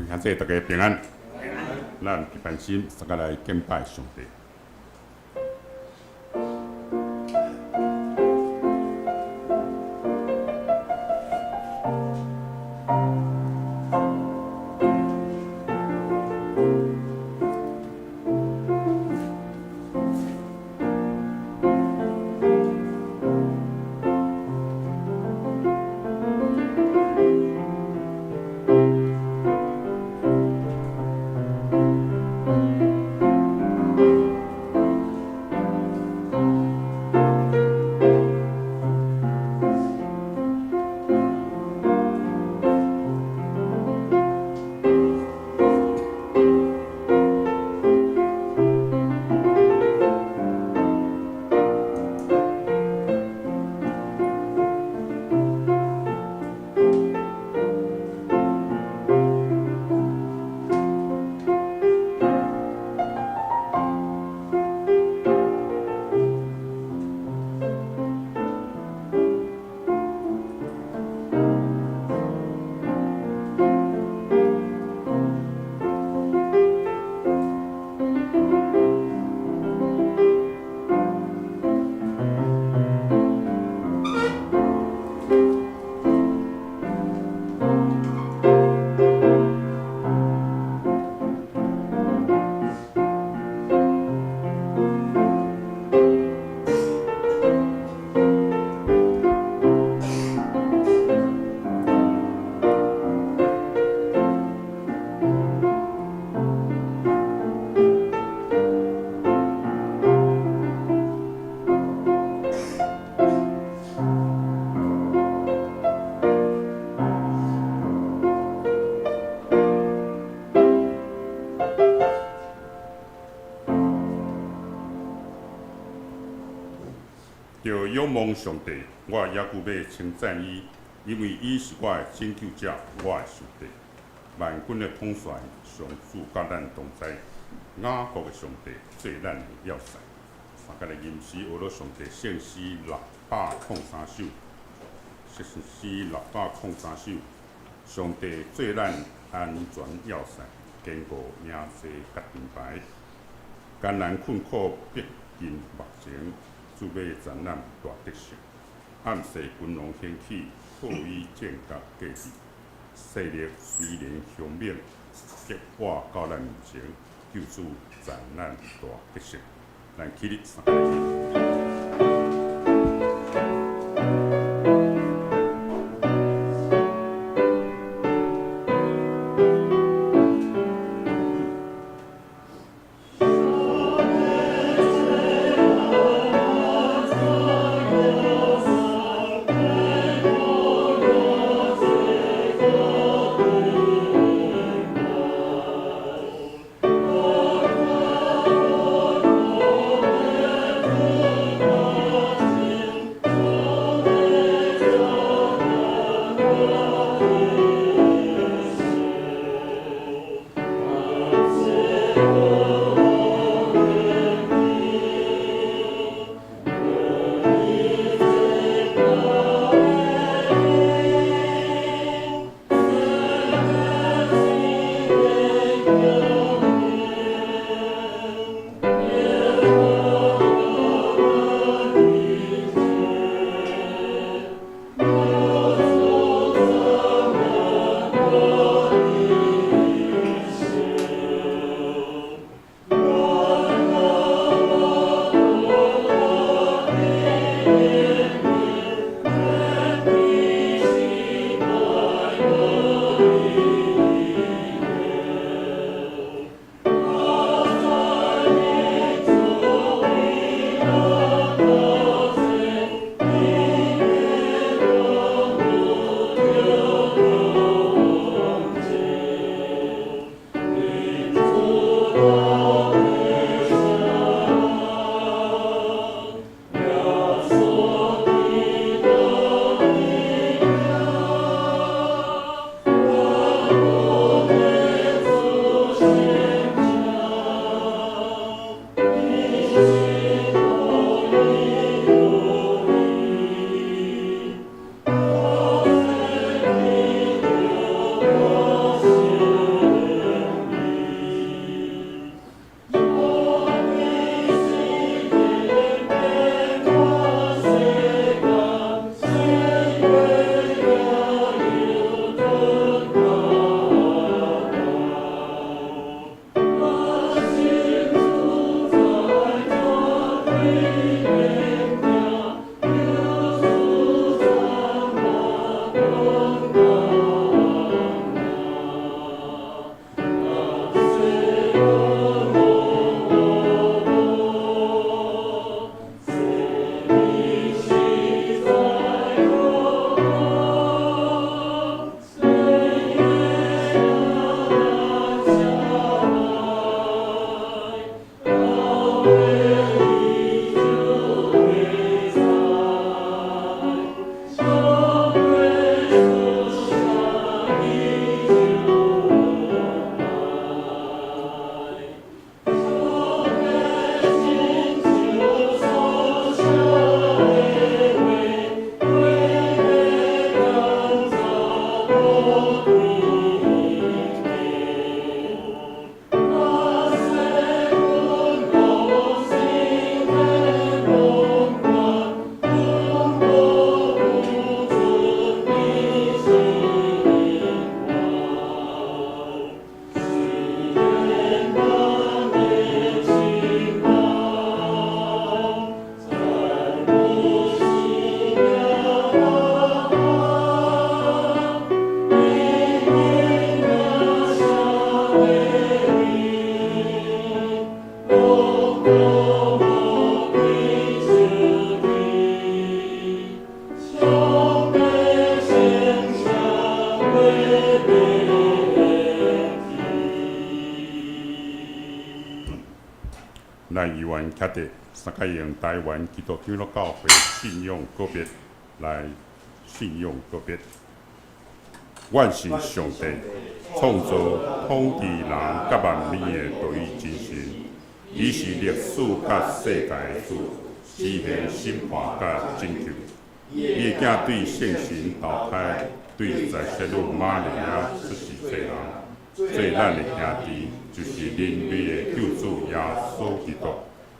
兄弟大家平安。咱一般心，大家來敬拜上帝。著仰望上帝，我猶閣欲稱讚伊，因為伊是我的拯救者，我的上帝。萬軍的統帥，上主佮咱同在，雅各的上帝做咱的要塞。三個來吟詩，學了上帝聖詩603首，聖詩603首，上帝做咱安全要塞，堅固營舍佮盾牌，艱難困苦逼近目前。主欲賜咱大得勝，暗世群狼興起，破伊戰甲計計，勢力雖然兇猛，激化到咱面前，救主賜咱大得勝。咱起立三個禮。咱猶原徛佇三角形台灣基督長老教會信仰告別，來信仰告別。願信上帝創造統治人佮萬民的獨一真神，伊是歷史佮世界的主，施行審判佮拯救。伊的囝對聖神投胎，對在聖女瑪利亞出世做人，做咱的兄弟，就是人類的救主耶穌基督。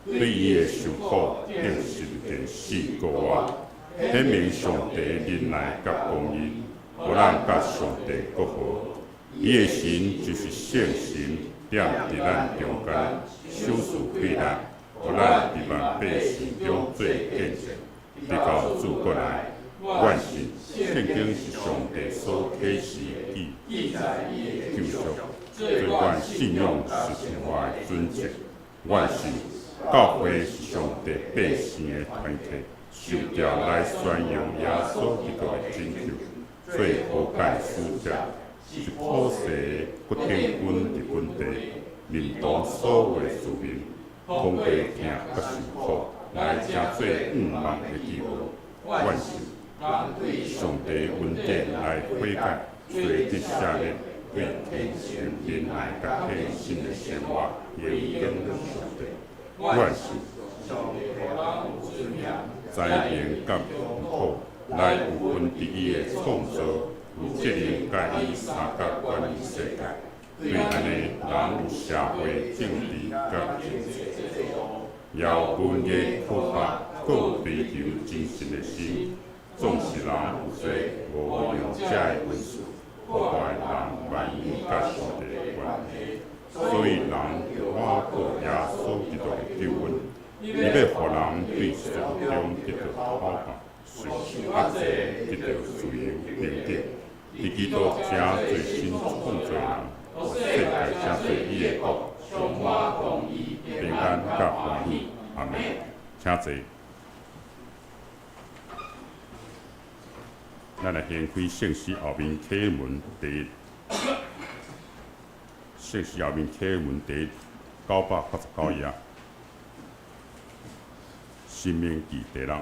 對伊的受苦，釘十字架死復活，顯明上帝仁愛佮公義，予咱佮上帝閣和。伊的神就是聖神，踮佇咱中間，賞賜氣力，予咱佇萬百姓中做見證，直到主閣來。願信聖經是上帝所啟示記載救贖，做阮信仰實活的準則。願信教會是上帝百姓的團體，受召來宣揚耶穌基督的拯救，做和解使者，是普世的決定軍佇本地，認同所有的子民，通過疼佮受苦，來成做向望的記號。願信上帝恩典來悔改，罪得赦免，對虔誠仁愛佮獻身的生活，榮光上帝。願信災難佮苦，來有份佇伊的創造，有責任佮伊相佮管理世界。對按呢，人有社會、政治佮經濟，也有文藝、科學，閣有追求真實的心。總是人有罪，無用這的恩賜，破壞人萬有佮上帝的關係。所以人倚靠耶穌基督的救恩，伊欲予人對罪中得著討判，受壓制，得著自由平等。佇基督成做新創造人，世界成做伊的國，充滿公義、平安佮歡喜。阿們，請坐。咱來掀開聖詩後面啟門第一，聖詩後面啟門第一989頁，申命記第六，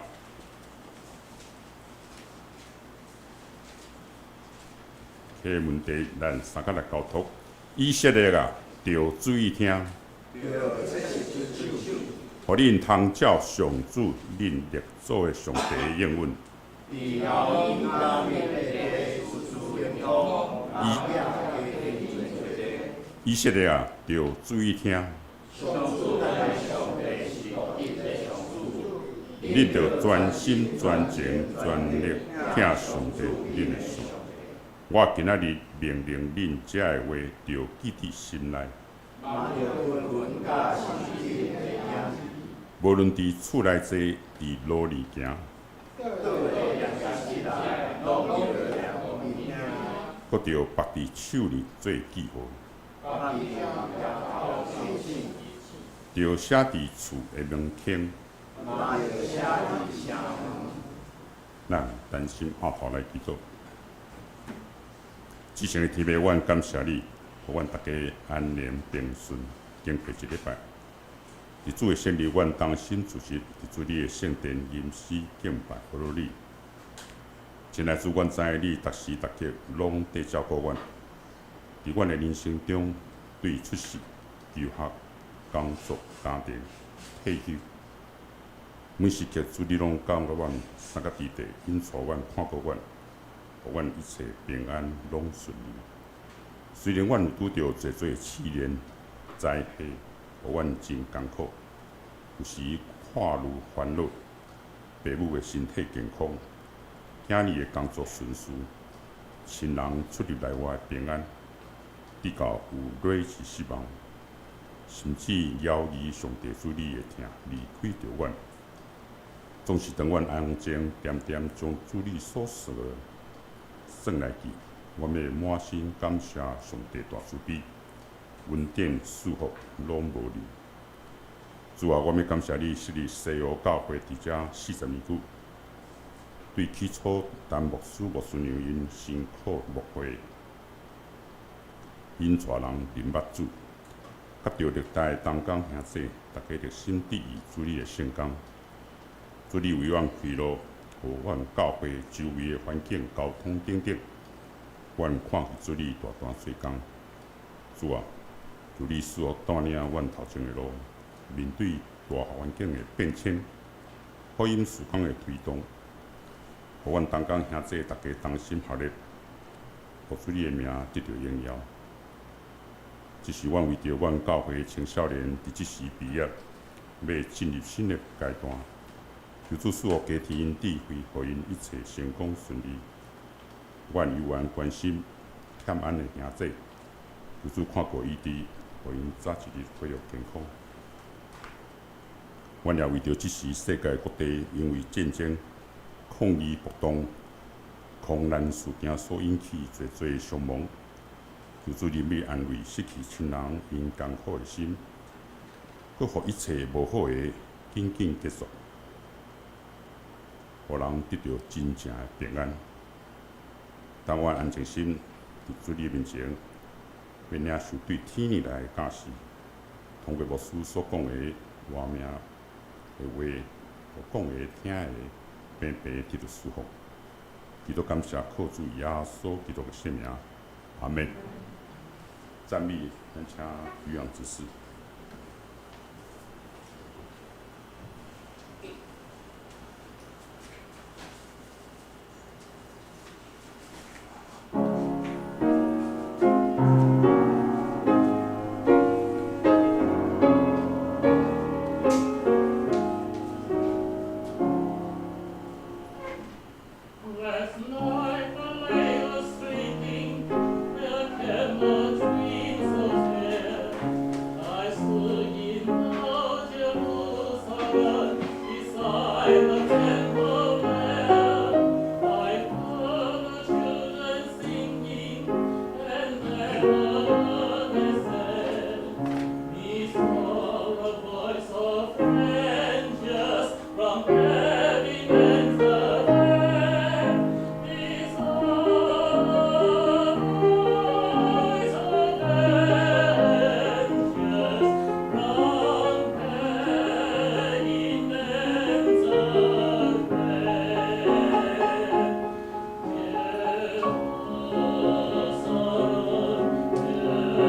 啟門第一，咱三個來交託。以色列啊，著注意聽，予恁通照上主恁列祖的上帝的應允。以以色列啊，著注意聽。恁著專心專情專力疼上帝恁的上帝。我今仔日命令恁這的話，著記佇心內。無論佇厝內坐，佇路裡行，閣著縛佇手裡做記號，著寫佇厝的門框。咱單心阿頭來祈禱。至聖的天父，阮感謝你，予阮逐家安寧平順，經過一禮拜。佇主的聖日，阮同心聚集，佇主你的聖殿吟詩敬拜，呵咾你。親愛主，阮知影你逐時逐刻攏佇照顧阮。佇阮的人生中，對出世、求學、工作、家庭、退休，每時刻主你攏佮阮相佮佇地，引帶阮、看顧阮，予阮一切平安攏順利。雖然阮有拄著濟濟試煉、災禍，予阮真艱苦，有時看愈煩惱，爸母的身體健康，囝兒的工作順遂，親人出入內外平安，直到有累是失望，甚至猶疑上帝主你的疼離開著阮。總是當阮安靜恬恬將主你所算的算來記，阮欲滿心感謝上帝大慈悲，恩典賜福攏無量。主啊，阮欲感謝你設立西湖教會佇遮40年久，對起初陳牧師、牧師娘𪜶辛苦牧會，引帶人認捌主，佮著歷代同工兄弟，逐家熱心佇意主日的聖工。主你為阮開路，予阮教會周圍的環境、交通等等，阮看見主你大大做工。主啊，求你賜福帶領阮頭前的路，面對大環境的變遷，福音事工的推動，予阮同工兄弟逐家同心合力，予主你的名得著榮耀。這是阮為著阮教會青少年佇這時畢業，欲進入新的階段，求主賜福加添𪜶智慧，予𪜶一切成功順利。阮猶原關心欠安的兄弟，求主看顧醫治，予𪜶早一日恢復健康。阮也為著這時世界各地因為戰爭、抗議暴動、空難事件所引起濟濟傷亡，求主憐憫安慰失去親人𪜶艱苦的心，閣予一切無好的緊緊結束，予人得著真正的平安。當阮安靜心佇主你面前，欲領受對天來的教示，通過牧師所講的活命的話，講的聽的，平平得著祝福。祈禱感謝靠主耶穌基督的聖名，阿們。讚美，咱請漁陽執事。 Last night when I was sleeping, there came a dream so fair. I stood in old Jerusalem beside the temple there. I heard the children singing, and then a word they said. Me saw the voice of angels from heaven answered them. Me saw the voice of angels from heaven answered them. Jerusalem,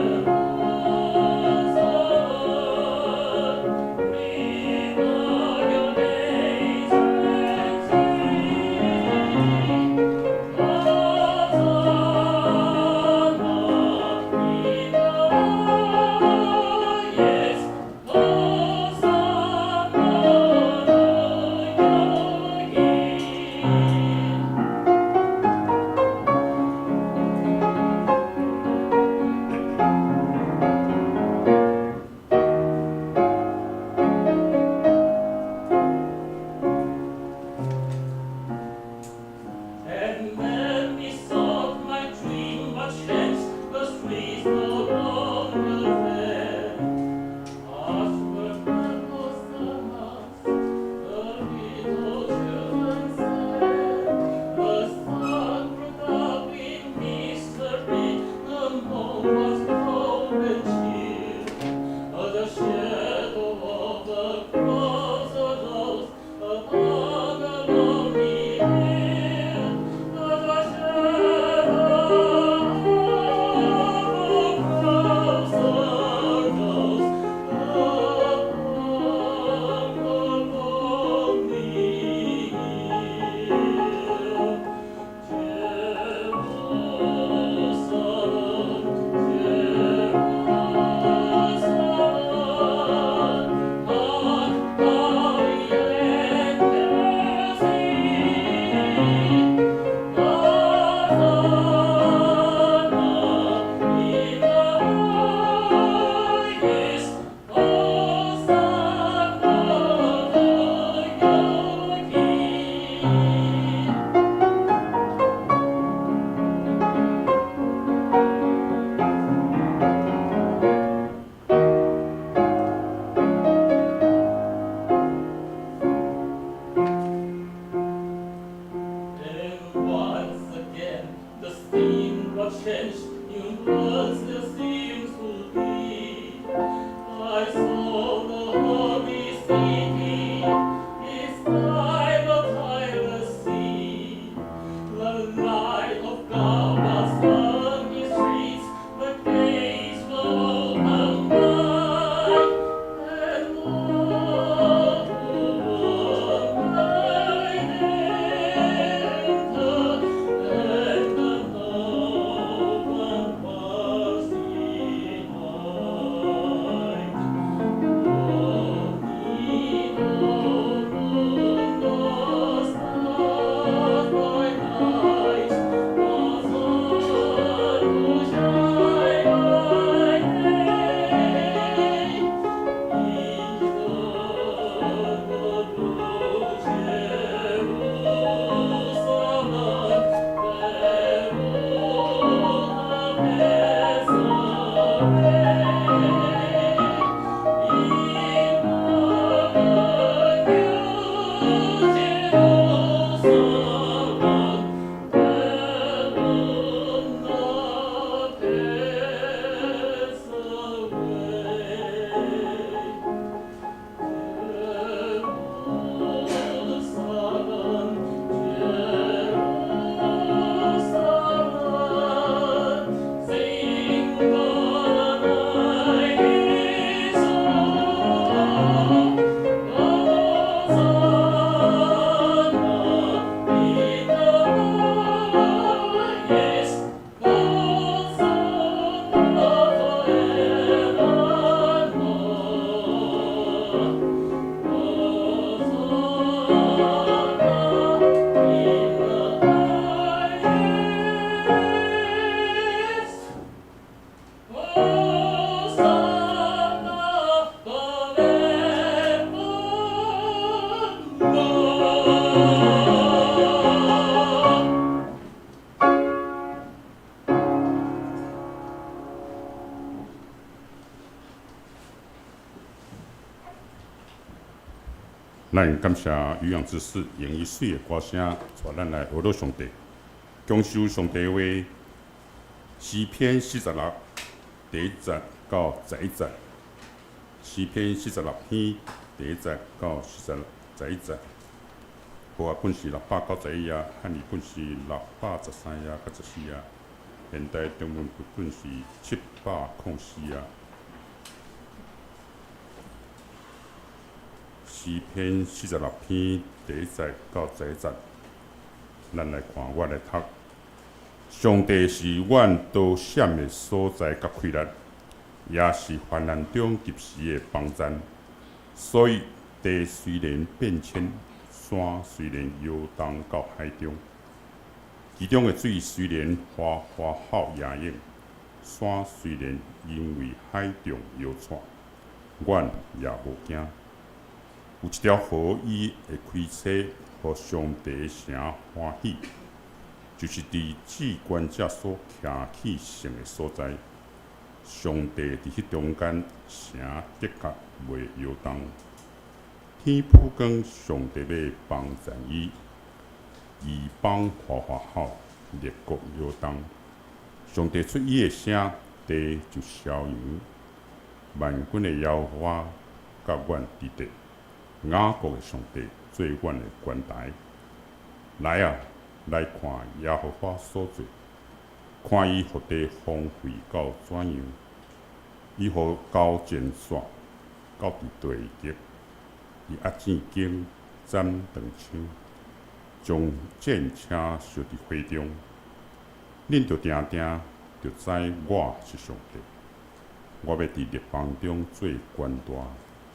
咱感謝漁陽之士用伊媠的歌聲，帶咱來學樂上帝，享受上帝話。詩篇46第一節到11節，詩篇46篇第一節到11節，和合本是691頁，漢語本是613頁佮14頁，現代中文本是704頁。詩篇46篇第一節到11節，咱來看，我來讀。上帝是阮逃閃的所在佮氣力，也是患難中及時的幫贊。所以地雖然變遷，山雖然搖動到海中，其中的水雖然嘩嘩吼野湧，山雖然因為海浪搖掣，阮也無驚。有一條河伊會開啟，予上帝的城歡喜，就是佇至懸者所徛起聖的所在。上帝佇彼中間，城的確袂搖動。天普光，上帝欲幫贊伊，異邦嘩嘩吼，列國搖動。上帝出伊的聲，地就消揚。萬軍的耶和華佮阮佇咧。雅各的上帝做阮的懸台，來啊，來看耶和華所做，看伊予地荒廢到怎樣，伊予交戰線到佇地極，伊壓箭弓，斬長槍，將戰車燒佇火中。恁著聽聽，就知我是上帝。我欲佇列邦中做懸大，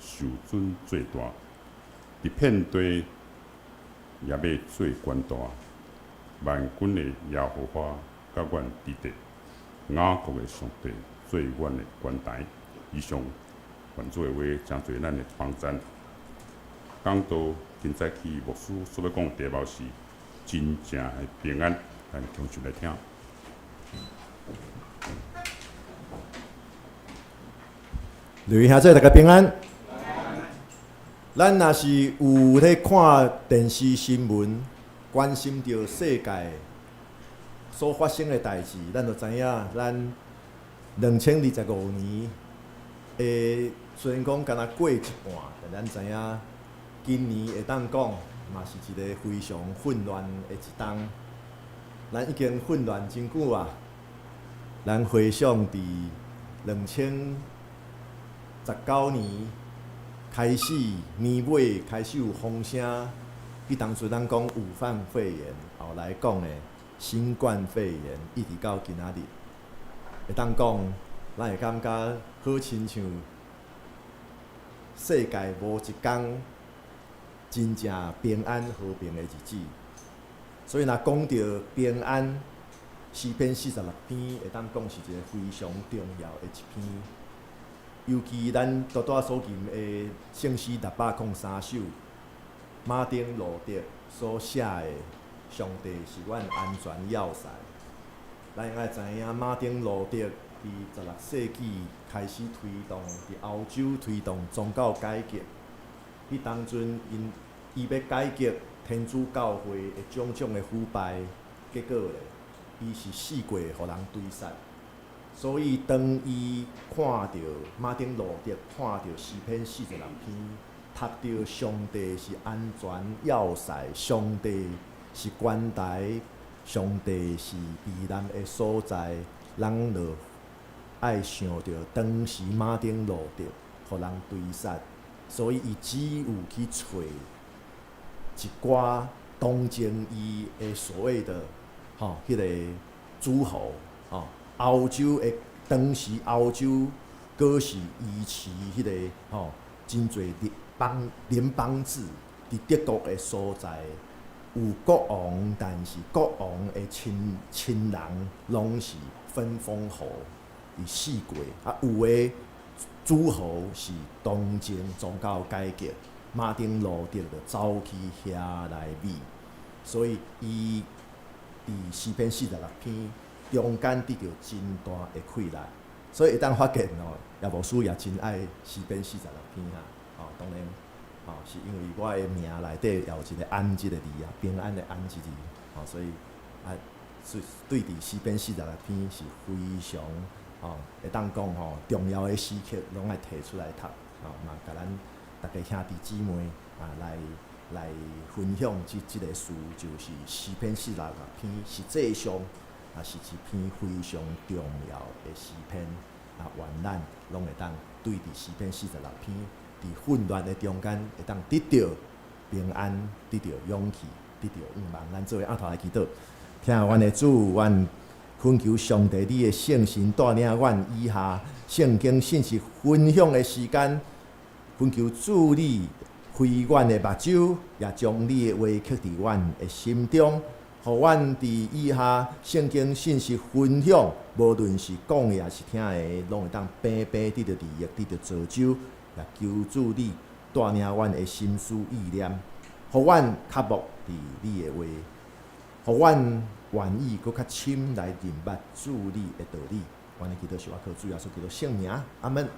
受尊做大。佇遍地也欲做懸大，萬軍的耶和華佮阮佇咧，雅各的上帝做阮的懸台。以上，願主的話成做咱的幫贊。講道今早起牧師所欲講的題目是真正的平安，咱共齊來聽。各位兄弟，大家平安。咱若是有咧看電視新聞，關心著世界所發生的代誌，咱就知影，咱2025年的雖然講敢若過一半，但咱知影今年會當講嘛是一個非常混亂的一冬。咱已經混亂真久啊！咱回想佇2019年開始年尾開始有風聲，彼當陣咱講武漢肺炎，後來講的新冠肺炎，一直到今仔日，會當講，咱會感覺好親像世界無一工真正平安和平的日子。所以，若講著平安，詩篇46篇會當講是一個非常重要的一篇。尤其咱拄拄仔所吟的聖詩603首，馬丁路德所寫的《上帝是阮安全要塞》，咱應該知影馬丁路德佇16世紀開始推動，佇歐洲推動宗教改革。彼當陣，𪜶伊欲改革天主教會的種種的腐敗，結果咧，伊是四過予人追殺。所以當伊看著馬丁路德看著詩篇四十六篇，讀著上帝是安全要塞，上帝是關台，上帝是避難的所在，人就愛想著當時馬丁路德予人追殺，所以伊只有去揣一寡同情伊的所謂的吼彼個諸侯吼，歐洲的當時歐洲閣是維持彼個吼真濟聯邦制，佇德國的所在有國王，但是國王的親人攏是分封侯，佇四界啊，有的諸侯是同情宗教改革，馬丁路德就走去遐來覓，所以伊佇詩篇四十六篇中間得著真大的氣力，所以會當發現哦，葉牧師也真愛詩篇四十六篇啊，哦，當然，哦，是因為我的名內底也有一個安這個字啊，平安的安這字，哦，所以啊，對佇詩篇四十六篇是非常哦，會當講吼重要的時刻，攏愛提出來讀，哦，嘛共咱逐家兄弟姊妹啊來分享這個事，就是詩篇四十六篇，實際上也是一篇非常重要的詩篇，啊，願咱攏會當對佇詩篇四十六篇，佇混亂的中間會當得著平安，得著勇氣，得著向望。咱做伙徹頭來祈禱，疼阮的主，阮懇求上帝你的聖神帶領阮以下聖經信息分享的時間，懇求主你開阮的目睭，也將你的話刻佇阮的心中，予阮佇以下聖經信息分享，無論是講的抑是聽的，攏會當平平得著利益，得著造就，也求主你帶領阮的心思意念，予阮較慕佇你的話，予阮願意閣較深來認捌主你的道理。阮的祈禱是倚靠主耶穌基督聖名，阿門。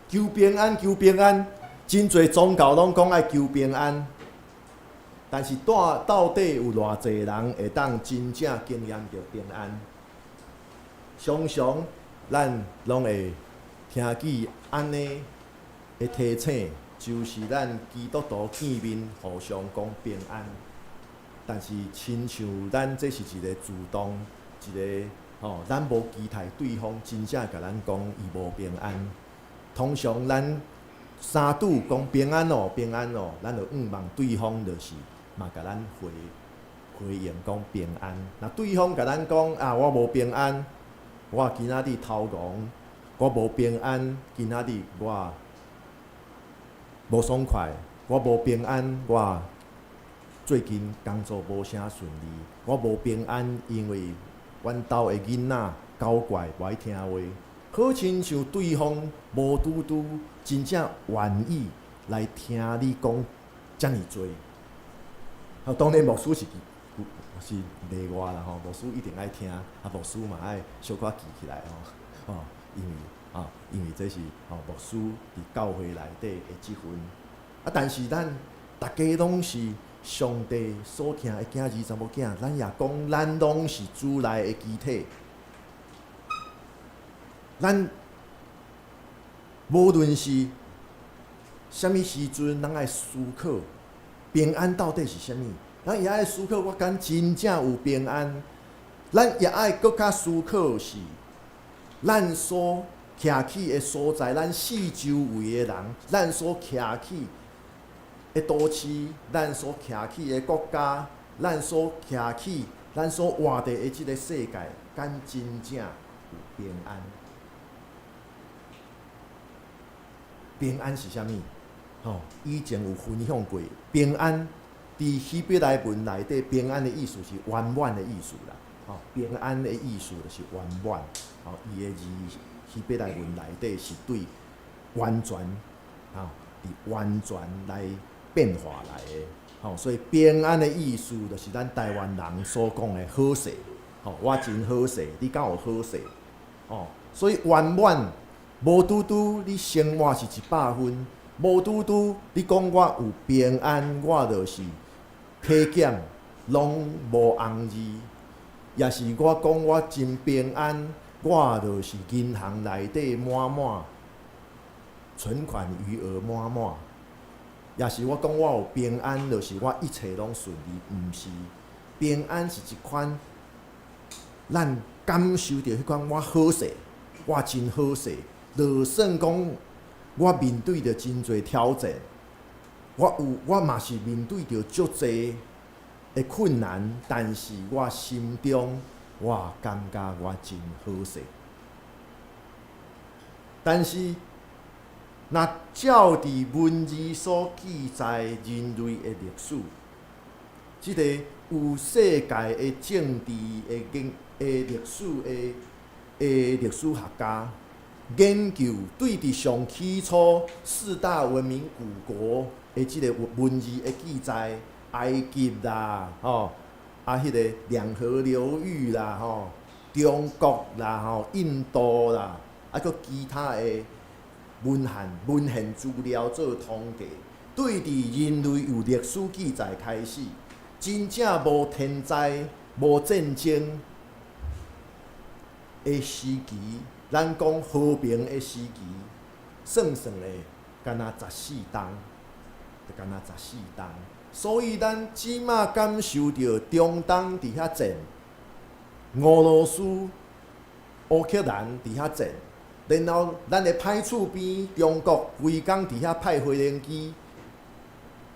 求平安，求平安，真濟宗教攏講愛求平安，但是到底有偌濟人會當真正經驗著平安？常常咱攏會聽見按呢的提醒，就是咱基督徒見面互相講平安，但是親像咱這是一個自動一個吼，咱無期待對方真正共咱講伊無平安。通常咱三拄講平安哦，平安哦，咱就向望對方就是嘛共咱回應講平安。若對方共咱講啊，我無平安，我今仔日頭戇，我無平安，今仔日我無爽快，我無平安，我最近工作無啥順利，我無平安，因為阮兜的囡仔搞怪，無愛聽話。好親像對方無拄拄真正願意來聽你講遮爾濟。啊，當然牧師是是例外啦吼，牧師一定愛聽，啊，牧師嘛愛小可記起來吼，吼，因為這是吼牧師佇教會內底的職分。啊，但是咱逐家攏是上帝所疼的囝兒、查某囝，咱也講咱攏是主內的肢體。咱無論是啥物時陣，咱愛思考平安到底是啥物。咱也愛思考，我敢真正有平安。咱也愛閣較思考是，咱所徛起的所在，咱四周圍的人，咱所徛起的都市，咱所徛起的國家，咱所徛起，咱所活佇的這個世界，敢真正有平安？平安是啥物？吼，以前有分享過，平安佇希伯來文內底，平安的意思是圓滿的意思啦。吼，平安的意思就是圓滿。吼，伊的字希伯來文內底是對完全，吼，佇完全來變化來的。吼，所以平安的意思就是咱台灣人所講的好勢，吼，我真好勢，你敢有好勢？吼，所以圓滿無拄拄你生活是100分，無拄拄你講我有平安，我就是體檢攏無紅字，抑是我講我真平安，我就是銀行內底滿滿，存款餘額滿滿。抑是我講我有平安，就是我一切攏順利，毋是。平安是一款，咱感受著彼款我好勢，我真好勢。就算講我面對著真濟挑戰，我有我嘛是面對著足濟的困難，但是我心中我感覺我真好勢。但是，若照佇文字所記載人類的歷史，這个有世界的政治的研的歷史的的歷史學家研究，對佇上起初四大文明古國的這个文字的記載，埃及啦，吼，啊，彼个兩河流域啦，吼，中國啦，吼，印度啦，啊，閣其他的文獻文獻資料做統計，對佇人類有歷史記載開始，真正無天災、無戰爭的時期，咱講和平的時期，算算咧，敢若十四冬，就敢若十四冬。所以咱這馬感受著中東佇遐戰，俄羅斯、烏克蘭佇遐戰。然後，咱的歹厝邊，中國規工佇遐派飛行機、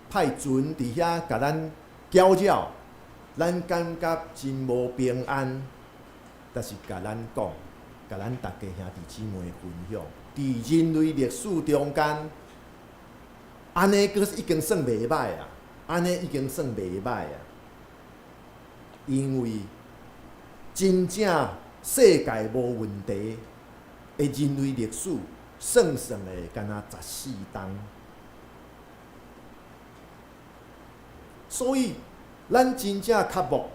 派船佇遐共咱攪擾，咱感覺真無平安。但是，共咱講，共咱逐家兄弟姊妹分享，佇人類歷史中間，按呢閣已經算袂䆀啊！按呢已經算袂䆀啊！因為真正世界無問題的人類歷史，算算的敢若十四冬。所以，咱真正渴慕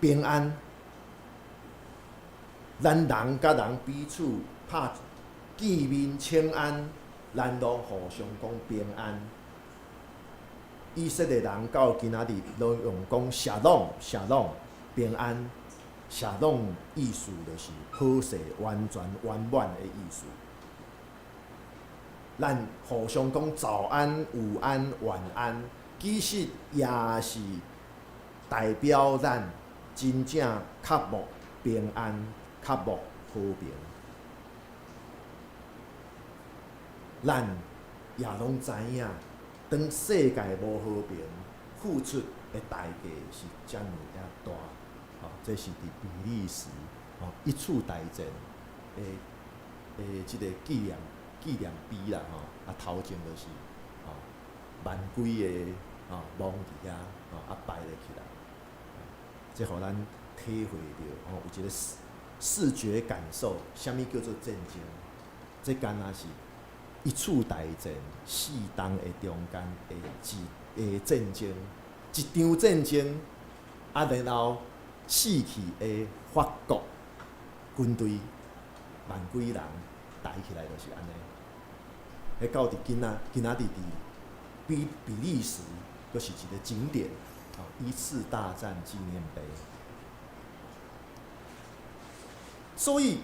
平安。咱人佮人彼此拍見面請安，咱攏互相講平安。以色列人到今仔日攏用講 Shalom，Shalom 平安。Shalom 意思就是好勢、完全、圓滿的意思。咱互相講早安、午安、晚安，其實也是代表咱真正渴慕平安、渴慕和平。咱也攏知影，當世界無和平，付出的代價是遮爾仔大。吼，這是佇比利時吼一次大戰的的這個紀念紀念碑啦吼，啊頭前就是吼萬幾个吼墓佇遐吼啊排咧起來，這予咱體會著吼有一個視視覺感受，啥物叫做戰爭？這敢若是一次大戰四冬的中間的一个戰爭，一場戰爭啊，然後死去的法國軍隊萬幾人抬起來就是按呢。彼到佇今仔今仔日佇比比利時，閣是一個景點，吼，一次大戰紀念碑。所以，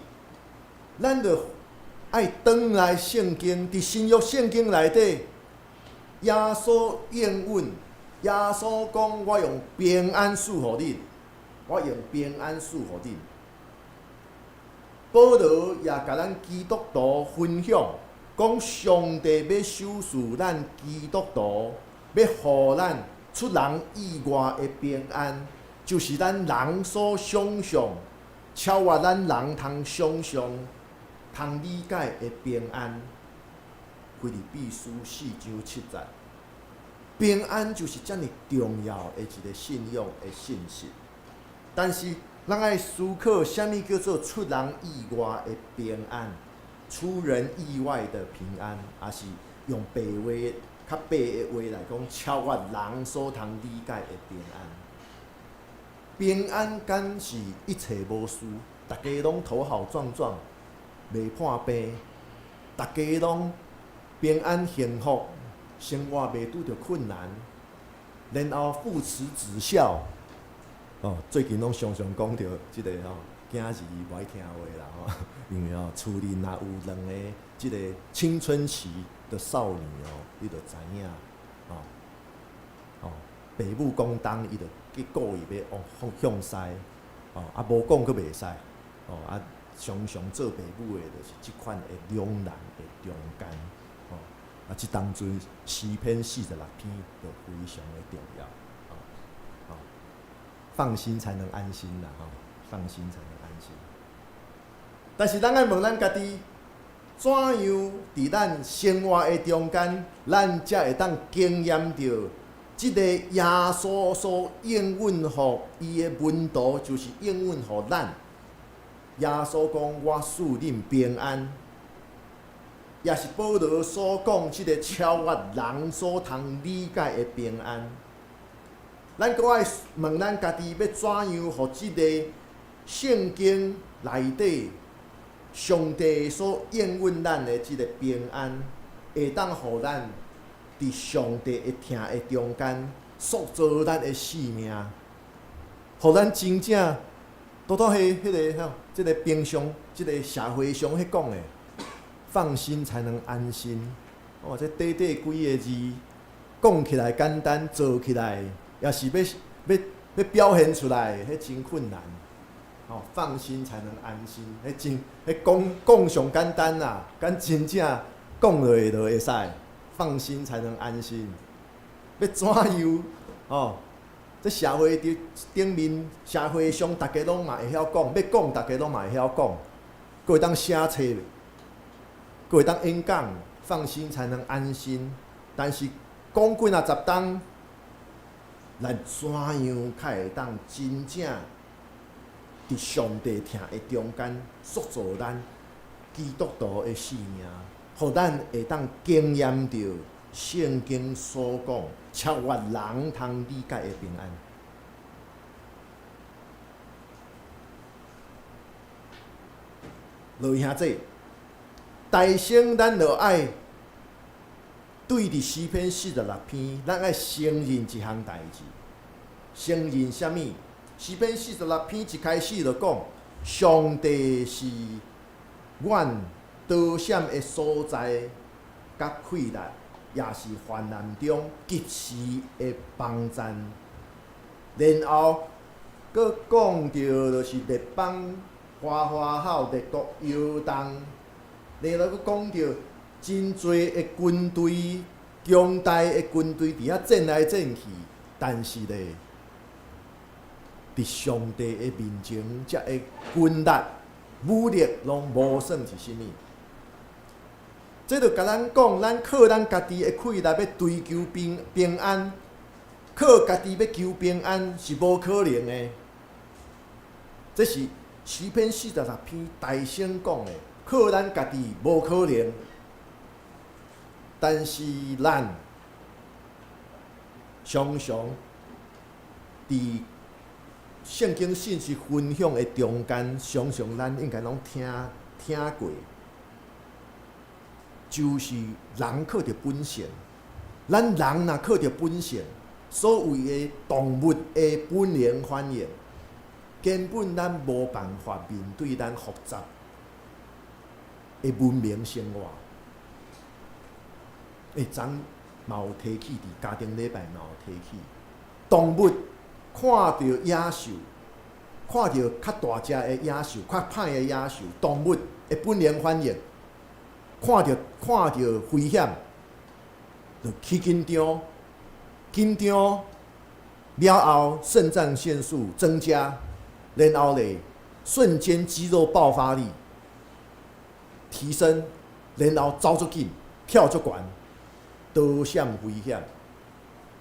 咱著愛轉來聖經，佇新約聖經內底，耶穌應允，耶穌講：我用平安賜予恁。我用平安賜予恁。保羅也共咱基督徒分享，講上帝欲賞賜咱基督徒，欲予咱出人意外的平安，就是咱人所想像，超越咱人通想像、通理解的平安。腓立比書4章7節，平安就是遮爾重要的一個信仰的信息。但是，咱愛思考啥物叫做出人意外的平安，出人意外的平安，抑是用白話較白的話來講，超越人所通理解的平安。平安敢是一切無事，逐家攏頭好壯壯，袂破病，逐家攏平安幸福，生活袂拄著困難，然後父慈子孝。哦，最近攏常常講著這个吼，囝兒無愛聽話啦吼，因為吼厝裡若有兩个這个青春期的少女哦，你就知影吼，哦，爸母講東，伊就去故意欲往向西，哦，啊無講閣袂使，哦啊，常常做爸母的，就是這款的兩難的中間，哦，啊，這當陣詩篇四十六篇就非常的重要，哦，哦，放心才能安心啦，吼，放心才能安心。但是咱愛問咱家己，怎樣佇咱生活的中間，咱才會當經驗著這个耶穌所應允予伊的門徒，就是應允予咱。耶穌講：我賜恁平安，也是保羅所講這个超越人所通理解的平安。咱閣愛問咱家己，欲怎樣予這个聖經內底上帝所應允咱的這个平安，會當予咱佇上帝的疼的中間，塑造咱的生命，予咱真正拄拄彼彼个吼，這个平常，這个社會上彼講的，放心才能安心。哦，這短短幾个字，講起來簡單，做起來也是欲欲欲表現出來，彼真困難。哦，放心才能安心，彼真彼講講上簡單啦，敢真正講落就會使。放心才能安心，欲怎樣？哦，這社會佇頂面，社會上逐家攏嘛會曉講，欲講逐家攏嘛會曉講，閣會當寫冊，閣會當演講，放心才能安心。但是講幾若十冬，咱怎樣較會當真正佇上帝疼的中間塑造咱基督徒的生命，予咱會當經驗著聖經所講超越人通理解的平安。各位兄弟，大先咱就愛對佇詩篇四十六篇，咱愛承認一項代誌。承認啥物？詩篇四十六篇一開始就講，上帝是阮逃閃的所在，佮氣力，也是患難中及時的幫贊。然後，閣講著就是列邦嘩嘩吼，列國搖動。然後閣講著真濟的軍隊，強大的軍隊佇遐戰來戰去，但是咧，佇上帝的面前，這个軍力、武力攏無算是啥物。這就共咱講，咱靠咱家己的氣力欲追求平平安，靠家己欲求平安是無可能的。這是詩篇四十六篇大聲講的，靠咱家己無可能。但是咱常常佇聖經信息分享的中間，常常咱應該攏聽聽過。就是人靠著本性，咱人若靠著本性，所謂的動物的本能反應，根本咱無辦法面對咱複雜的文明生活。欸，昨嘛有提起，佇家庭禮拜嘛有提起，動物看著野獸，看著較大隻的野獸，較歹的野獸，動物的本能反應。看著看著危險，就起緊張，緊張了後，腎上腺素增加，然後咧，瞬間肌肉爆發力提升，然後走足緊，跳足懸，逃閃危險。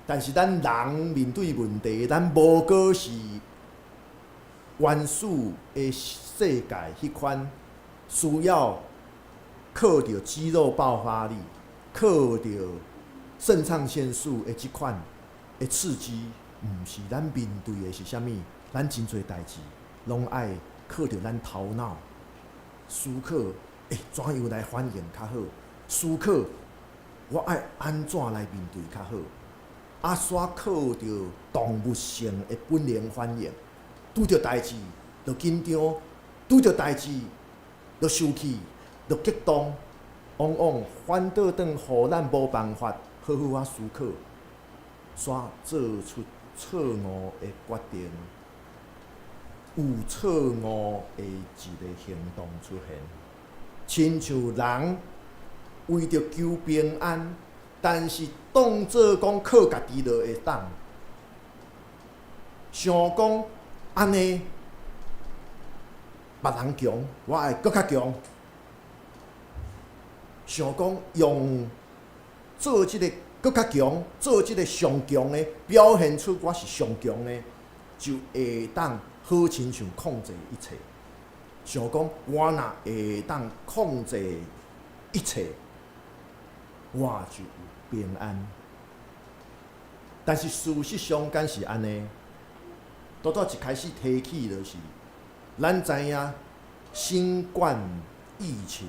但是咱人面對問題，咱無閣是原始的世界彼款需要。靠著肌肉爆發力，靠著腎上腺素的這款的刺激，毋是咱面對的是啥物？咱真濟代誌攏愛靠著咱頭腦思考，欸，怎樣來反應較好？思考我愛按怎來面對較好？啊，煞靠著動物性的本能反應，拄著代誌就緊張，拄著代誌就生氣，就激動，往往反倒轉予咱無辦法好好仔思考，煞做出錯誤的決定，有錯誤的一個行動出現，親像人為著求平安，但是當做講靠家己就會當，想講按呢別人強，我愛閣較強，想講用做這個閣較強，做這個上強的，表現出我是上強的，就會當好親像控制一切。想講我若會當控制一切，我就有平安。但是事實上，敢是按呢？拄拄一開始提起就是，咱知影新冠疫情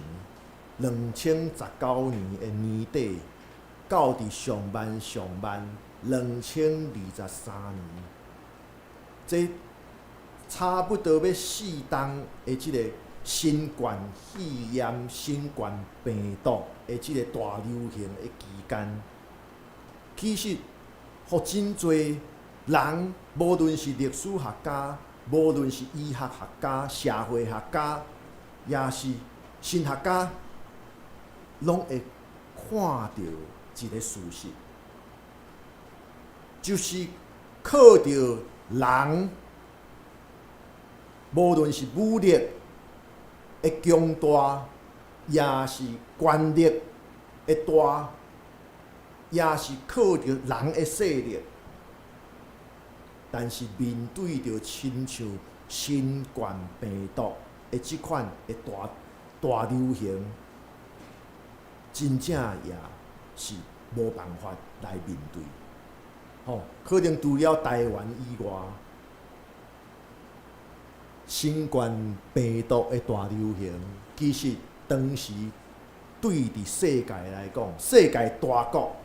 2019年的年底，到佇上慢上慢2023年，這差不多欲4冬的這個新冠肺炎、新冠病毒的這個大流行的期間，其實，予真濟人，無論是歷史學家，無論是醫學學家、社會學家，抑是神學家，攏會看著一個事實，就是靠著人，無論是武力的強大，抑是權力的大，抑是靠著人的勢力，但是面對著親像新冠病毒的這款的大大流行，真正也是無辦法來面對。吼，可能除了台灣以外，新冠病毒的大流行，其實當時對佇世界來講，世界大國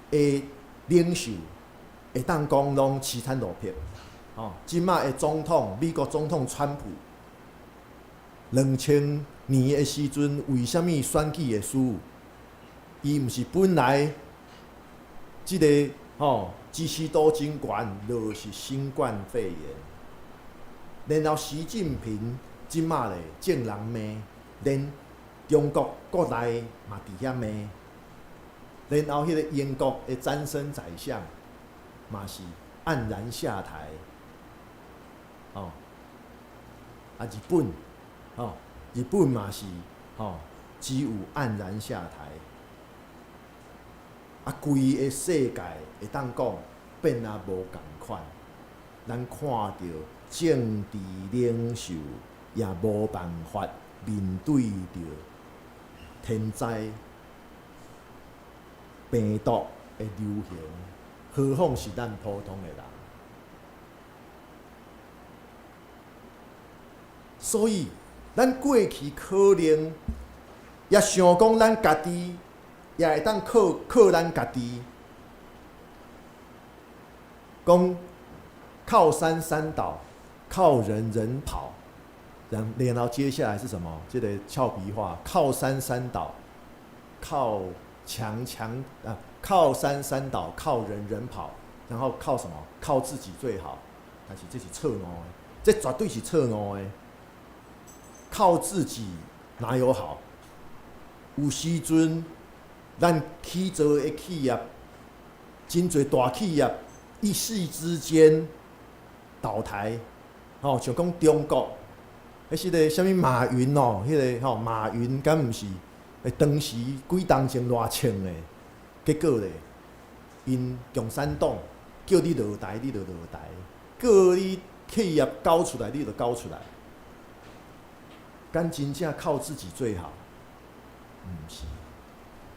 的領袖會當講攏淒慘落魄。吼，這馬的總統，美國總統川普，2000年的時陣，為啥物選舉會輸？伊毋是本來這個吼支持度真懸，就是新冠肺炎。然後習近平這馬咧眾人罵，連中國國內嘛佇遐罵。然後彼個英國的詹森宰相嘛是黯然下台。哦，啊日本，吼，日本嘛是吼，只有黯然下台。啊，規个世界會當講變啊無仝款，咱看著政治領袖也無辦法面對著天災病毒的流行，何況是咱普通的人。所以，咱過去可能也想講，咱家己也會當靠靠咱家己，講靠山山倒，靠人人跑，然後接下來是什麼？這個俏皮話：靠山山倒，靠牆牆啊，靠山山倒，靠人人跑，然後靠什麼？靠自己最好。但是這是錯誤的，這絕對是錯誤的。靠自己哪有好？有時陣，咱去做的企業，真濟大企業一夕之間倒台，吼，像講中國，彼時個啥物馬雲哦，彼個吼馬雲敢毋是？當時幾冬前偌衝的，結果咧，𪜶共產黨叫你落台，你就落台；叫你企業交出來，你就交出來。敢真正靠自己最好？毋是，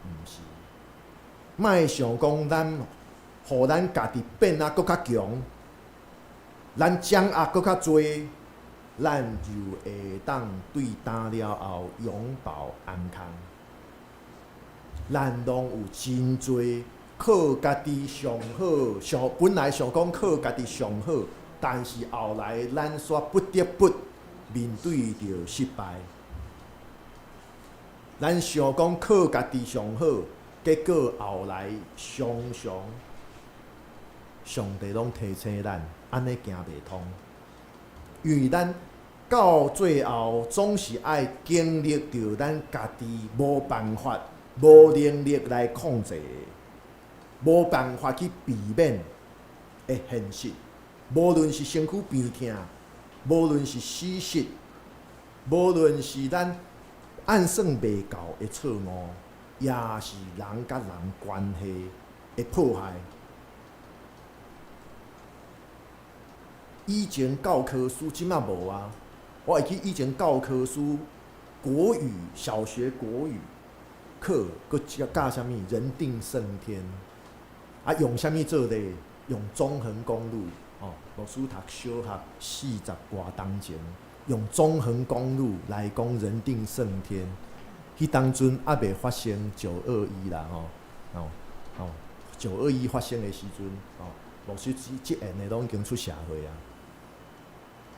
毋是。莫想講咱，予咱家己變啊閣較強，咱掌握閣較濟，咱就會當對今了後永保安康。咱攏有真濟靠家己上好，想本來想講靠家己上好，但是後來咱煞不得不面對著失敗。咱想講靠家己上好，結果後來常常上帝攏提醒咱，按呢行袂通，因為咱到最後總是愛經歷著咱家己無辦法、無能力來控制的，無辦法去避免的現實。無論是身軀病痛，無論是死實，無論是咱按算袂到的錯誤，也是人佮人關係的破壞。以前教科書這馬無啊，我會記以前教科書國語小學國語課，閣教教啥物？人定勝天。啊，用啥物做例？用中橫公路哦，牧師讀小學四十外冬前，用中橫公路來講人定勝天。彼當陣猶未發生九二一啦，吼哦哦，九二一發生的時陣，哦，牧師這這緣的攏已經出社會啊。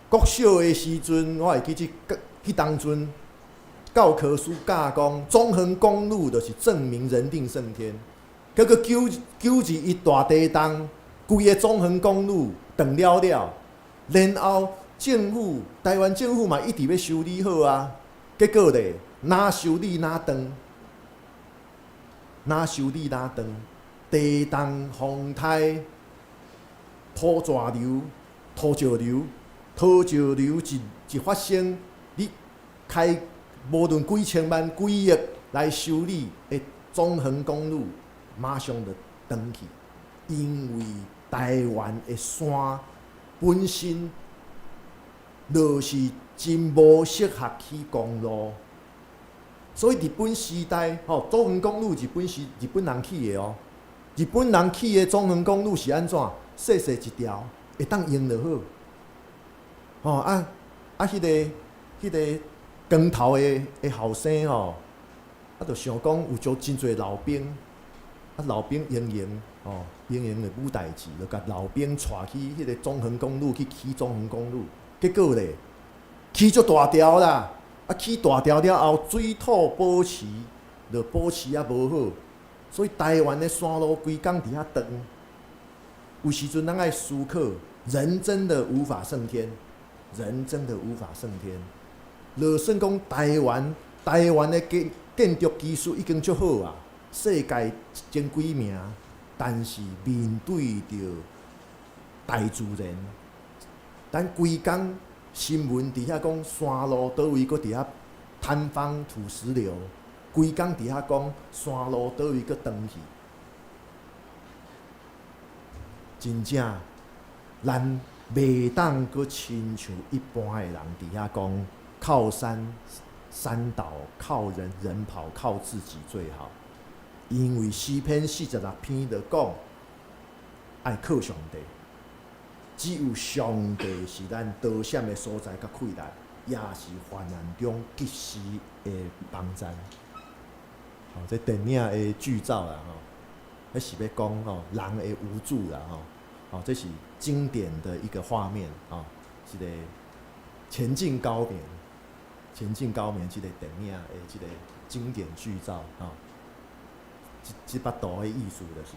國小的時陣，我會記這彼當陣教科書教講中橫公路就是證明人定勝天。結果九九二一大地動，規个中橫公路斷了了，然後政府台灣政府嘛一直欲修理好啊，結果咧，哪修理哪斷，哪修理哪斷，地動風颱、土石流、土石流、土石流一一發生，你開無論幾千萬、幾億來修理的中橫公路，馬上就斷去，因為台灣的山本身就是真無適合起公路，所以日本時代吼，中橫公路日本是日本人起的哦。日本人起的中橫公路是按怎？細細一條，會當用就好。吼啊啊！彼個光頭的後生吼，啊，就想講有足真濟老兵，啊老兵閒閒吼，閒閒就無代誌，就共老兵帶去彼個中橫公路去起中橫公路。結果咧，起足大條啦，啊起大條了後，水土保持就保持啊無好，所以台灣的山路規工佇遐斷。有時陣咱愛思考，人真的無法勝天，人真的無法勝天。就算講台灣，台灣的建築技術已經足好啊，世界前幾名，但是面對著大自然，咱規工新聞佇遐講山路佗位閣佇遐坍方土石流，規工佇遐講山路佗位閣斷去，真正咱袂當閣親像一般的人佇遐講靠山山倒，靠人人跑，靠自己最好。因為詩篇四十六篇就講愛靠上帝，只有上帝是咱逃險的所在，佮氣力，也是患難中及時的幫贊。哦，這電影的劇照啦，吼，彼是欲講吼人的無助啦，吼，哦，這是經典的一個畫面，哦，一個前進高棉，前進高棉這個電影的這個經典劇照，吼，這這幅圖的意思就是，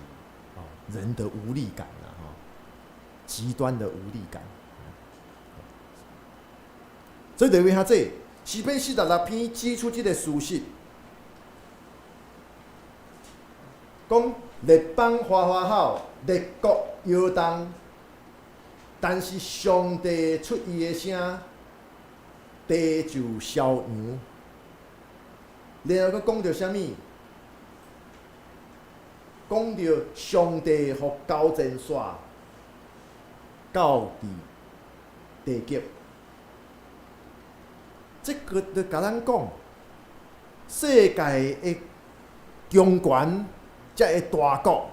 哦，人的無力感啦，吼，極端的無力感。所以就為啥這詩篇四十六篇指出這個事實，講列邦嘩嘩吼，列國搖動，但是上帝出伊的聲，地就消揚。然後閣講著啥物？講著上帝予交戰線到佇地極。這個就共咱講，世界的強權，遮个大國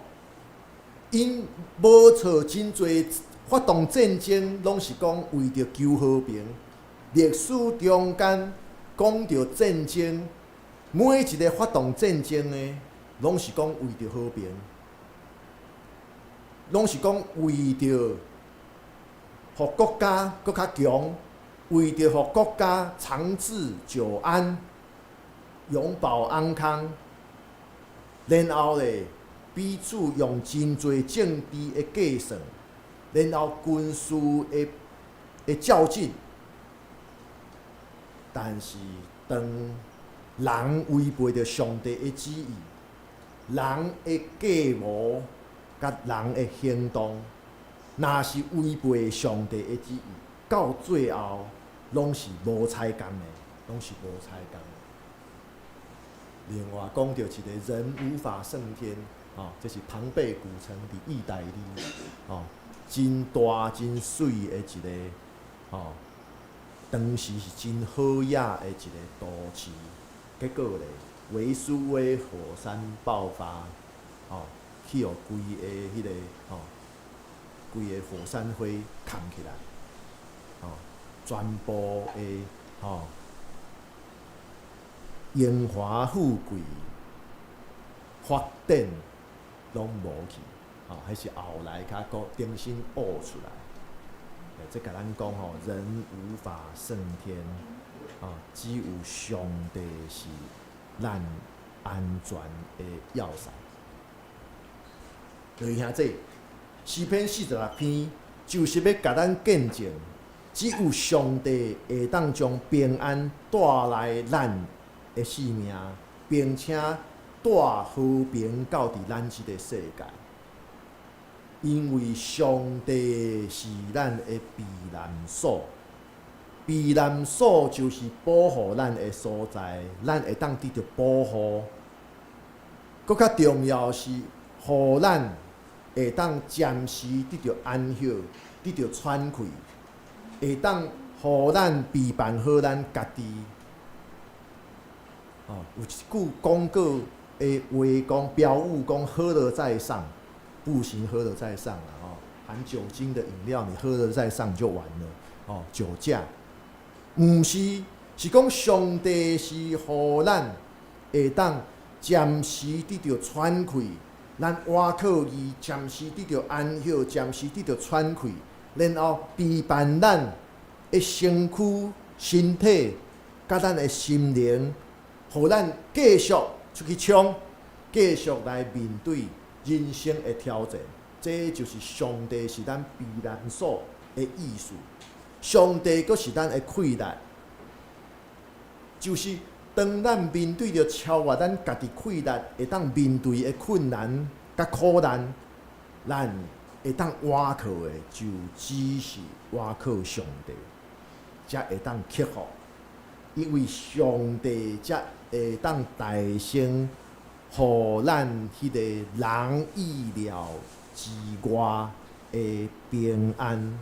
，𪜶無錯真濟發動戰爭，攏是講為著求和平。歷史中間講著戰爭，每一个發動戰爭的，攏是講為著和平，攏是講為著予國家閣較強，為著予國家長治久安、永保安康，然後咧彼此用真濟政治的計算，然後軍事的較勁。但是當人違背著上帝的旨意，人的計謀佮人的行動，若是違背上帝的旨意，到最後攏是無彩工的，攏是無彩工的。另外講著一个人無法勝天，吼，這是龐貝古城佇意大利，吼，真大真媠的一个，吼，當時是真好野的一个都市，結果咧，維蘇威火山爆發，吼，去予規个彼个吼，規个火山灰崁起來，吼，全部的吼，榮華富貴、發展攏無去，吼，彼是後來較閣重新挖出來。這共咱講吼，人無法勝天，啊，只有上帝是咱安全的要塞。各位兄弟，詩篇四十六篇就是欲共咱見證，只有上帝會當將平安帶來咱的生命，並且帶和平到佇咱這个世界。因為上帝是咱的避難所，避難所就是保護咱的所在，咱會當得著保護。閣較重要是，予咱會當暫時得著安歇，得著喘氣，會當予咱備辦好咱家己。哦，有一句廣告的話講，標語講喝了再上，不行喝了再上啦，吼，含酒精的飲料，你喝了再上就完了，哦，酒駕，毋是，是講上帝是予咱會當暫時得著喘氣，咱倚靠伊，暫時得著安歇，暫時得著喘氣，然後備辦咱的身軀、身體，佮咱的心靈，予咱繼續出去衝，繼續來面對人生的挑戰。這就是上帝是咱避難所的意思。上帝閣是咱的氣力，就是當咱面對著超越咱家己氣力會當面對的困難佮苦難，咱會當倚靠的就只是倚靠上帝，才會當克服。因為上帝才會當大成，予咱彼个人意料之外的平安，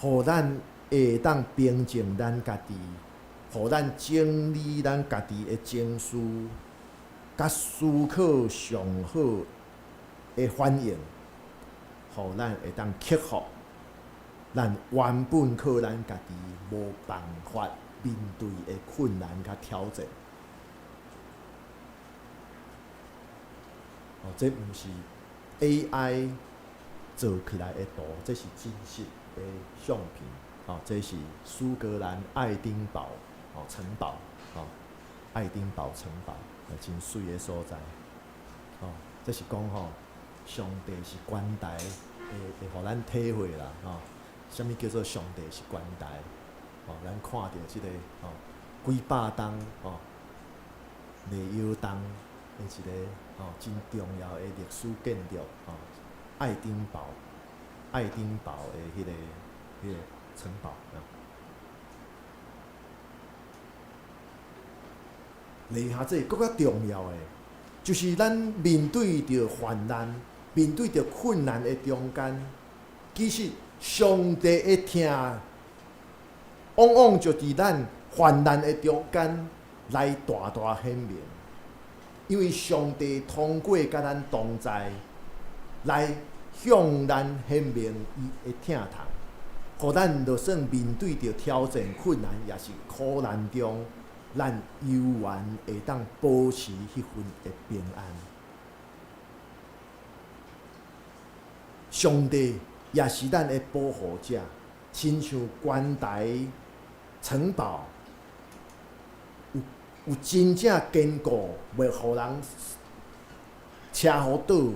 予咱會當平靜咱家己，予咱整理咱家己的情緒，佮思考上好的反應，予咱會當克服咱原本靠咱家己無辦法面對的困難佮挑戰。哦，這毋是 AI 做起來的圖，這是真實的相片。哦，這是蘇格蘭愛丁堡哦城堡，哦，愛丁堡城堡，真媠的所在。哦，這是講吼，上帝是懸台，會予咱體會啦，吼，啥物叫做上帝是懸台？哦，咱看著這个吼，幾百冬吼，袂搖動的一个吼，真重要的歷史建築吼，愛丁堡，愛丁堡的彼个城堡。下下這閣較重要的，就是咱面對著患難、面對著困難的中間，其實上帝的疼，往往就佇咱患難的中間來大大顯明。因為上帝通過佮咱同在，來向咱顯明伊的疼痛，予咱就算面對著挑戰、困難，抑是苦難中，咱猶原會當保持彼份的平安。上帝也是咱的保護者，親像關台城堡，有真正堅固，袂予人車予倒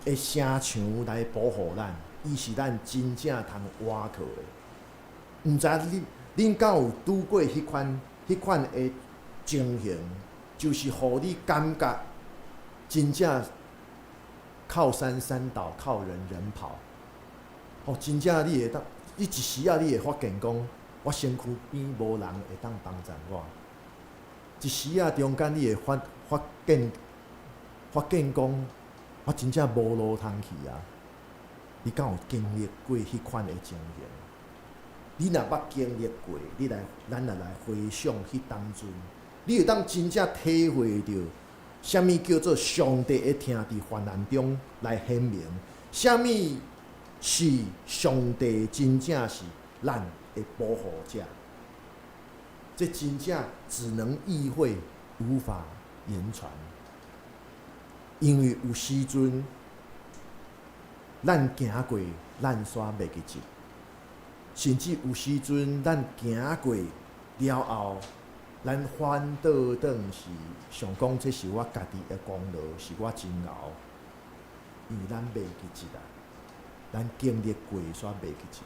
的城牆來保護咱，伊是咱真正通倚靠的。毋知恁敢有拄過彼款的情形，就是予你感覺真正靠山山倒，靠人人跑。哦，真正你會當，你一時仔你會發現講，我身軀邊無人會當幫助我。一時仔中間，你會發現講，我真正無路通去啊！你敢有經歷過彼款的情形？你若捌經歷過，咱若來回想彼當陣，你會當真正體會著，啥物叫做上帝的疼佇患難中來顯明，啥物是上帝真正是咱的保護者。這真正只能意會，無法言傳。因為有時陣，咱行過，咱煞袂記得；甚至有時陣，咱行過了後，咱反倒轉是想講，這是我家己的功勞，是我真𠢕，因為咱袂記得啊，咱經歷過煞袂記得。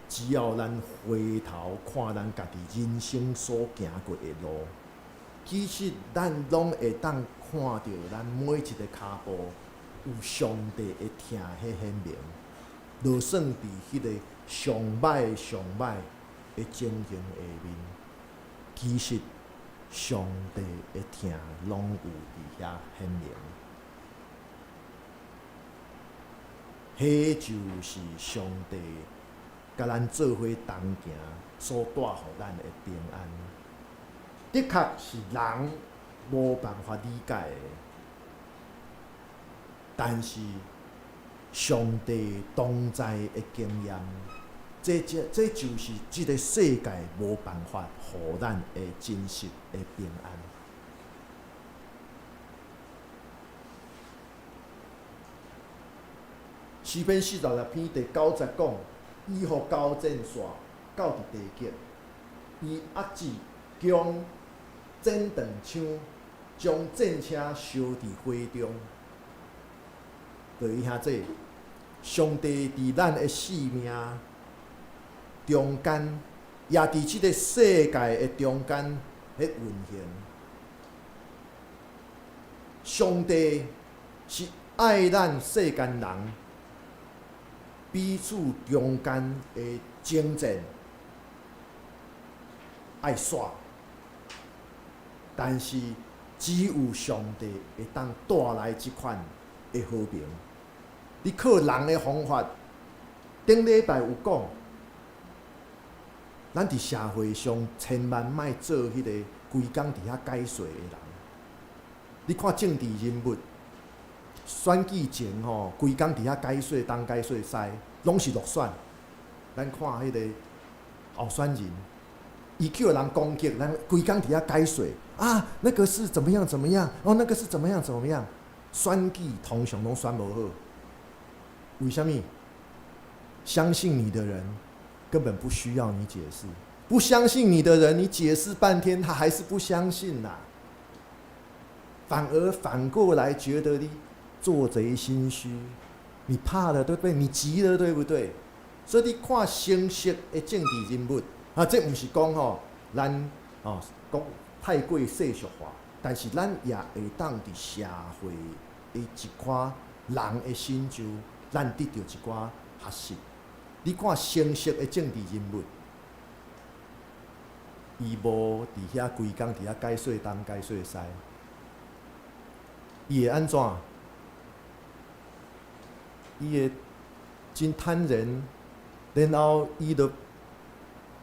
只要咱回頭看咱家己人生所行過的路，其實咱攏會當看著咱每一个跤步有上帝的疼彼顯明。就算佇彼个上歹上歹的情形下面，其實上帝的疼攏有佇遐顯明。彼就是上帝佮咱做伙同行所帶予咱的平安，的確是人無辦法理解的。但是上帝同在的經驗，這就是這个世界無辦法予咱的真實的平安。詩篇46篇第九節講：伊予交戰線到佇地極，伊壓制將戰長槍，將戰車燒佇火中。各位兄弟，上帝佇咱的生命中間，也佇這个世界的中間咧運行。上帝是愛咱世間人彼此中間的爭戰愛煞，但是只有上帝會當帶來這款的和平。你靠人的方法，頂禮拜有講，咱佇社會上千萬莫做彼个規工佇遐解說的人。你看政治人物選舉前吼，規工佇遐解說東解說西，攏是落選。咱看彼个候選人，伊去予人攻擊，咱規工佇遐解說啊，那個是怎麼樣怎麼樣，哦，那個是怎麼樣怎麼樣。選舉通常攏選無好，為啥物？相信你的人根本不需要你解釋，不相信你的人，你解釋半天，他還是不相信啦。反而反過來覺得你做賊心虛，你怕了對不對？你急了對不對？所以你看成熟的政治人物啊，這毋是講吼，咱哦講太過世俗化，但是咱也會當佇社會的一寡人的成就，咱得著一寡學習。你看成熟的政治人物，伊無佇遐規工佇遐解說東解說西，伊會按怎？伊會真坦然，然後伊就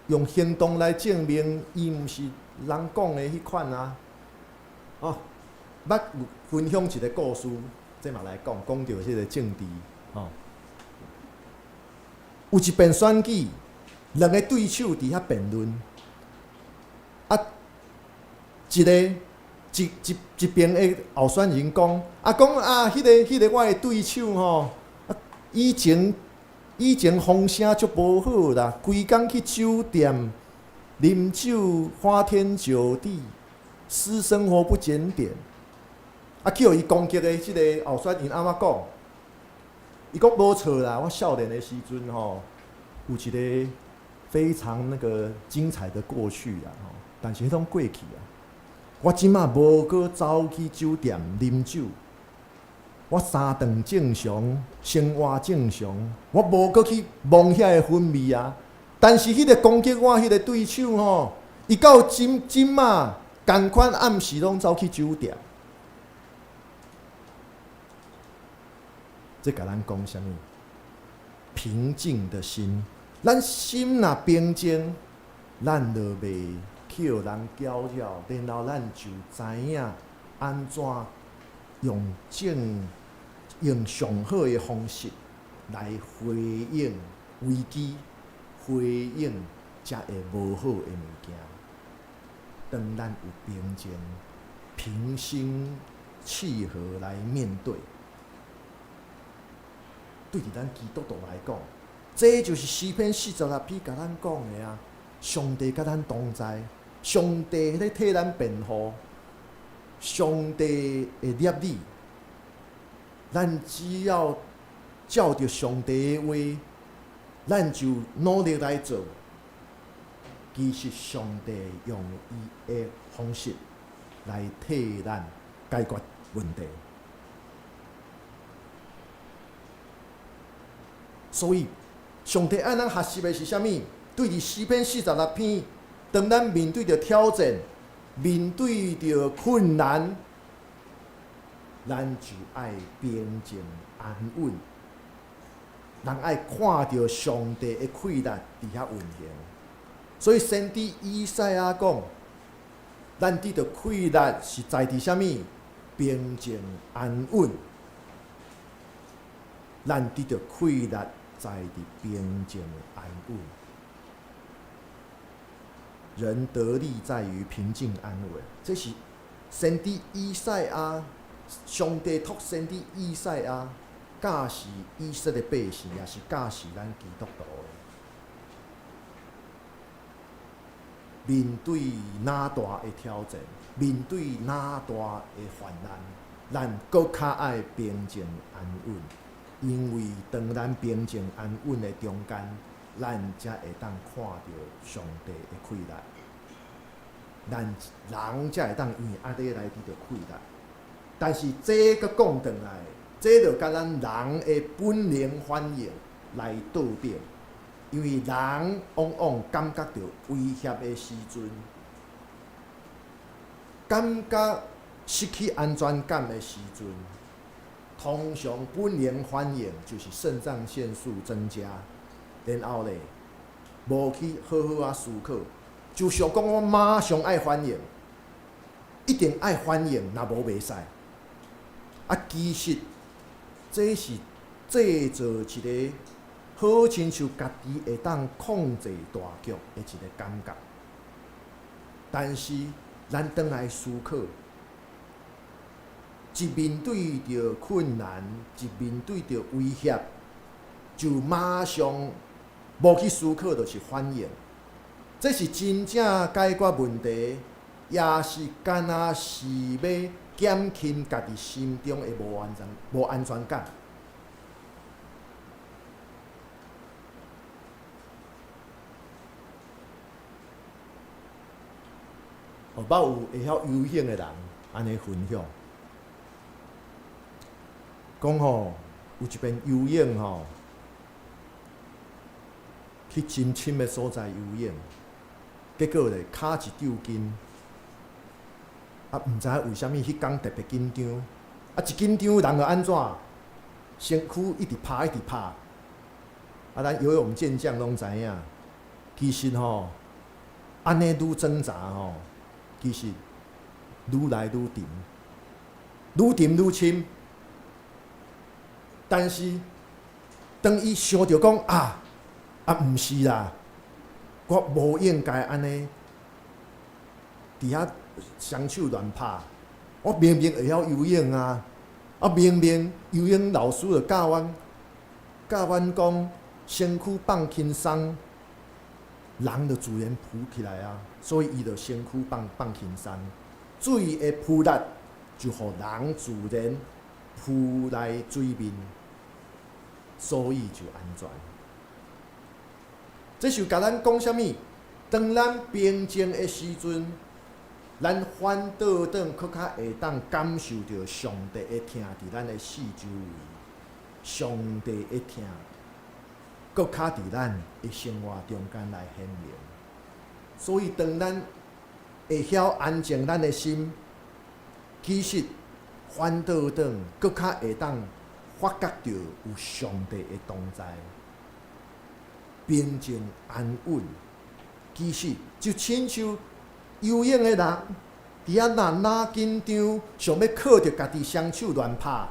用行動來證明，伊毋是人講的彼款啊。哦，捌有分享一个故事，這嘛來講，講著這个政治，吼。有一遍選舉，兩个對手佇遐辯論，啊，一个一一一邊的候選人講，啊講啊，彼个我的對手吼，啊以前風聲足無好啦，規工去酒店啉酒，花天酒地，私生活不檢點。啊，去予伊攻擊的這个候選人按怎講？伊講無錯啦，我少年的時陣吼，有一个非常那個精彩的過去啦吼，但是彼種過去啊，我這馬無閣走去酒店啉酒，我三頓正常，生活正常，我無閣去摸遐个粉味啊。但是彼个攻擊我彼个對手吼，伊到今這馬仝款暗時攏走去酒店。這共咱講啥物？平靜的心，咱心若平靜，咱就袂去予人攪擾，然後咱就知影按怎用正用上好的方式來回應危機，回應遮个無好的物件。當咱有平靜、平心氣和來面對。對佇咱基督徒來講，這就是詩篇四十六篇共咱講的啊！上帝佮咱同在，上帝咧替咱辯護，上帝會立你。咱只要照著上帝的話，咱就努力來做。其實上帝用伊的方式來替咱解決問題。所以，上帝愛咱學習的是啥物？對佇詩篇四十六篇，當咱面對著挑戰、面對著困難，咱就愛平靜安穩。人愛看著上帝的氣力佇遐運行。所以先知以賽亞講，咱得著氣力是在佇啥物？平靜安穩。咱得著氣力在佇平靜安穩。人得力在於平靜安穩，這是先知以賽亞，上帝託先知以賽亞教示以色列百姓，也是教示咱基督徒的。面對哪大的挑戰，面對哪大的患難，咱閣較愛平靜安穩，因為當咱平靜安穩的中間，咱才會當看著上帝的氣力，咱人才會當因為按呢來得著氣力。但是這閣講轉來，這就佮咱人的本能反應來倒轉，因為人往往感覺著威脅的時陣，感覺失去安全感的時陣，通常本能反應就是腎上腺素增加。然後咧，無去好好仔思考，就想講我馬上愛反應，一定愛反應，若無袂使。啊，其實這是製造一個好親像家己會當控制大局的一個感覺。但是咱轉來思考，一面對著困難，一面對著威脅，就馬上無去思考，就是反應。這是真正解決問題，也是敢若是欲減輕家己心中的無安全感。哦，捌有會曉游泳的人按呢分享，講吼有一遍游泳吼，去真深的所在游泳，結果咧跤一抽筋，啊，毋知影為啥物彼工特別緊張，啊，一緊張人就按怎，身軀一直拍一直拍，啊，咱游泳健將攏知影，其實吼，按呢愈掙扎吼，其實愈來愈沉，愈沉愈深。但是當伊想著講啊啊，毋是啦，我無應該按呢佇遐雙手亂拍，我明明會曉游泳啊！啊，明明游泳老師就教阮，教阮講身軀放輕鬆，人就自然浮起來啊。所以伊就身軀放輕鬆，水的浮力就予人自然浮來水面，所以就安全。這是共咱講啥物？當咱平靜的時陣，咱反倒轉閣較會當感受著上帝的疼佇咱的四周圍，上帝的疼，閣較佇咱的生活中間來顯明。所以，當咱會曉安靜咱的心，其實反倒轉閣較會當發覺著有上帝的同在，平靜安穩。其實就親像游泳的人，佇遐若若緊張，想欲靠著家己雙手亂拍，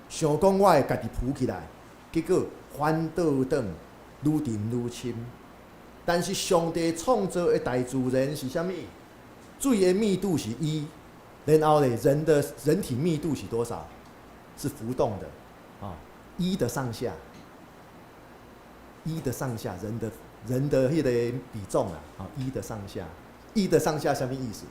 想講我會家己浮起來，結果反倒轉愈沉愈深。但是上帝創造的大自然是啥物？水的密度是一，然後咧，人的人體密度是多少？是浮動的，啊，一的上下，一的上下，人的彼個比重啊，啊，一的上下，一的上下啥物意思？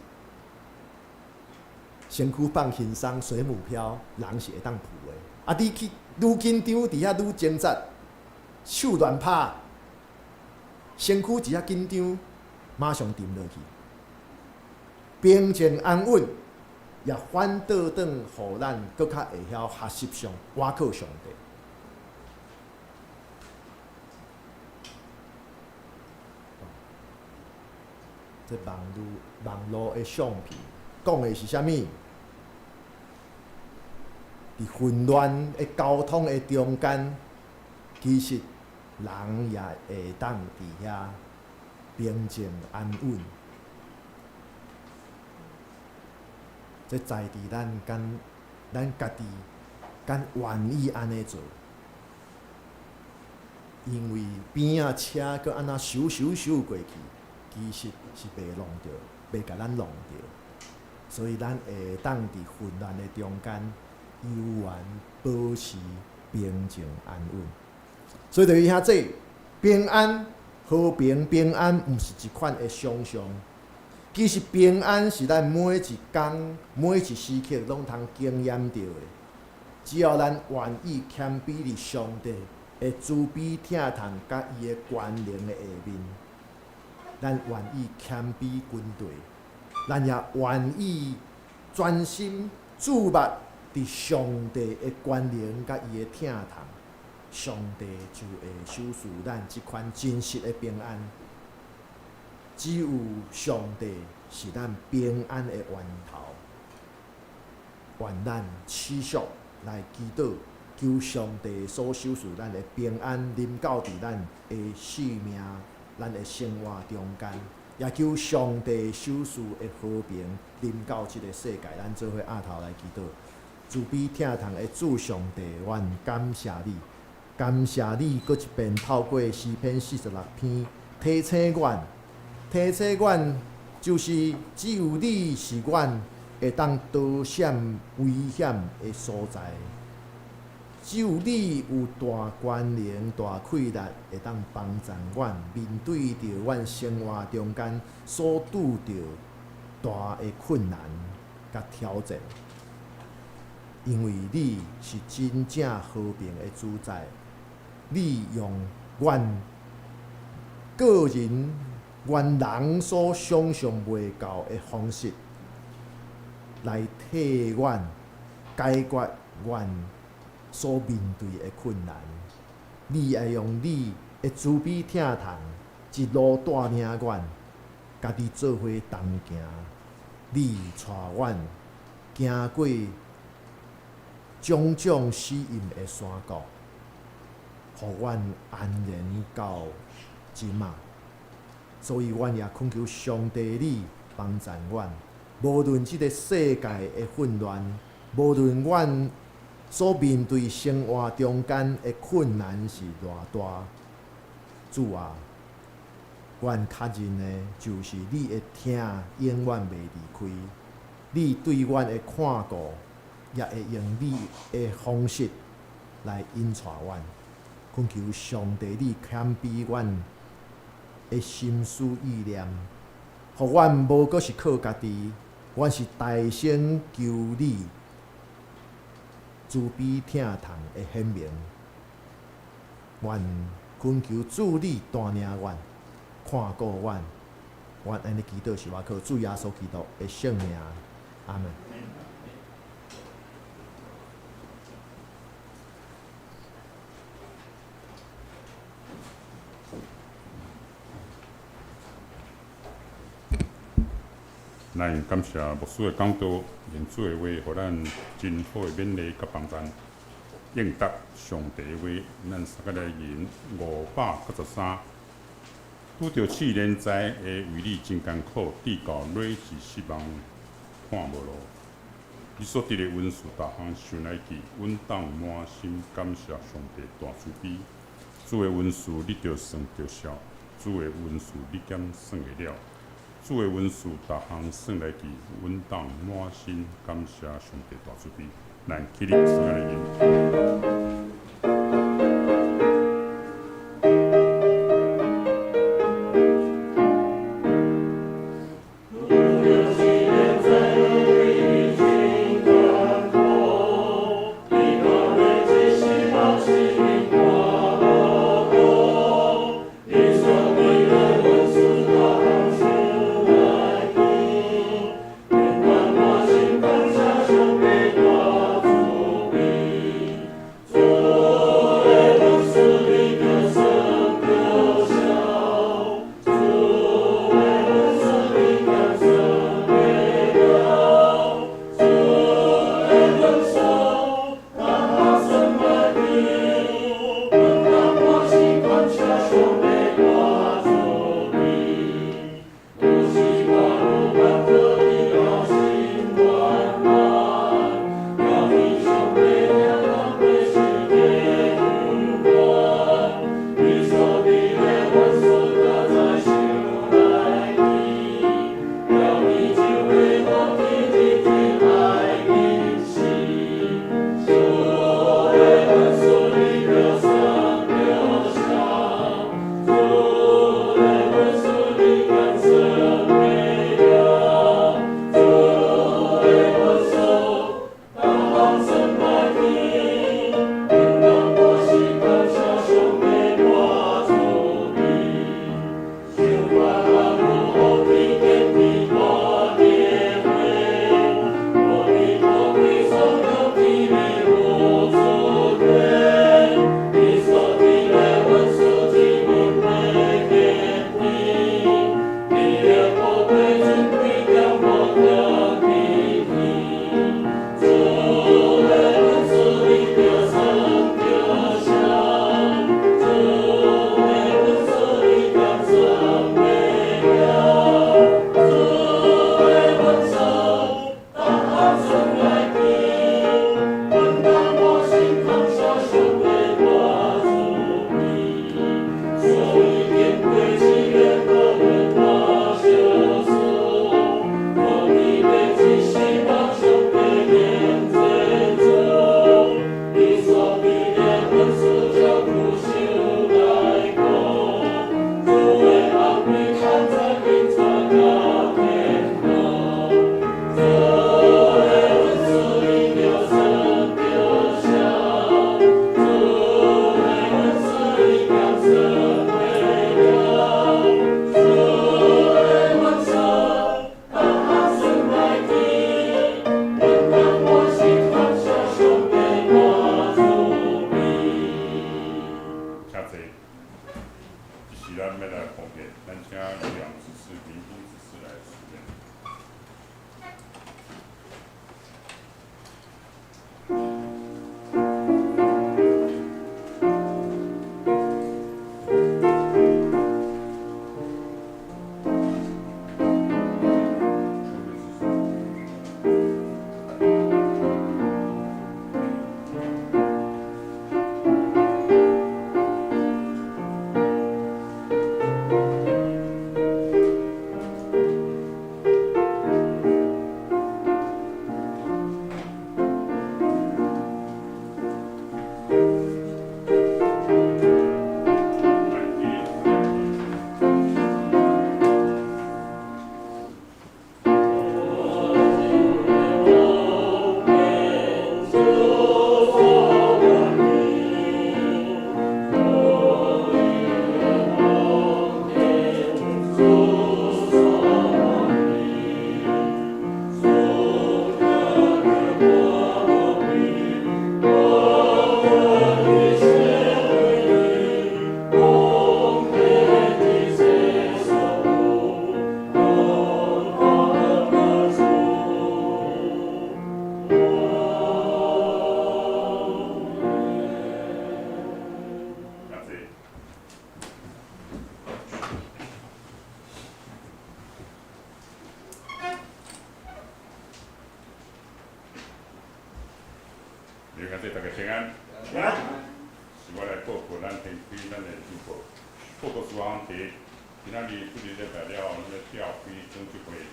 身軀放輕鬆，水母漂，人是會當浮的。啊，你去愈緊張，佇遐愈掙扎，手亂拍，身軀一下緊張，馬上沉落去。平靜安穩，也反倒轉，予咱閣較會曉學習上倚靠上帝。這網路網路的相片，講的是啥物？佇混亂的交通的中間，其實人也會當佇遐平靜安穩。這在佇咱敢咱家己敢願意按呢做，因為邊仔車閣按怎咻咻咻過去，其實是袂弄著，袂共咱弄著。所以咱會當佇混亂的中間，猶原保持平靜安穩。所以就是兄弟，平安、和平、平安，毋是一款的想像。其實平安是咱每一工、每一時刻攏通經驗著的。只要咱願意謙卑佇上帝的慈悲疼痛佮伊的權能的下面，咱願意謙卑跟隨，咱也願意專心注目佇上帝的權能佮伊的疼痛，上帝就會賞賜咱這款真實的平安。只有上帝是咱平安的源頭，願咱持續來祈禱，求上帝所賞賜咱的平安臨到佇咱的生命、咱的生活中間，也求上帝賞賜的和平臨到這個世界。咱做伙徛頭來祈禱，慈悲疼痛的主上帝，阮感謝你，感謝你，閣一遍透過詩篇46篇提醒阮。提醒阮，就是只有你是阮會當逃閃危險的所在。只有你有大權能、大氣力，會當幫助阮面對著阮生活中間所拄著大的困難佮挑戰。因為你是真正和平的主宰，你用阮個人。阮人所想像袂到的方式，來替阮解決阮所面對的困難。你會用你的慈悲疼痛，一路帶領阮，家己做伙同行。你帶阮行過種種死蔭的山谷，予阮安然到這馬。所以，阮也懇求上帝，你幫助阮，無論這个世界的混亂，無論阮所面對生活中間的困難是偌大，主啊，阮確認的就是你的疼永遠袂離開，你對阮的看顧，也會用你的方式來引帶阮。懇求上帝，你謙卑阮的心思意念，予阮無閣是靠家己，阮是大聲求你慈悲疼痛的顯明。阮懇求主你帶領阮，看顧阮，阮按呢祈禱是倚靠主耶穌基督的聖名，阿門。咱感謝牧師的講道，用主的話，予咱真好的勉勵佮幫贊。應答上帝的話，咱三個來吟593。拄著試煉知會為你真艱苦，至到尾是失望看無路。你所得的恩賜，逐項想來記，阮當滿心感謝上帝大慈悲。主的恩賜，你著算著數；主的恩賜，你敢算會了？主的恩賜，逐項算來記，阮當滿心感謝上帝大慈悲。咱起立，三个來吟。弟兄姊妹，大家平安。平安。是我來報告咱天開咱的週報。報告事項第一，今仔日這個禮拜了後，咱咧調開總集會，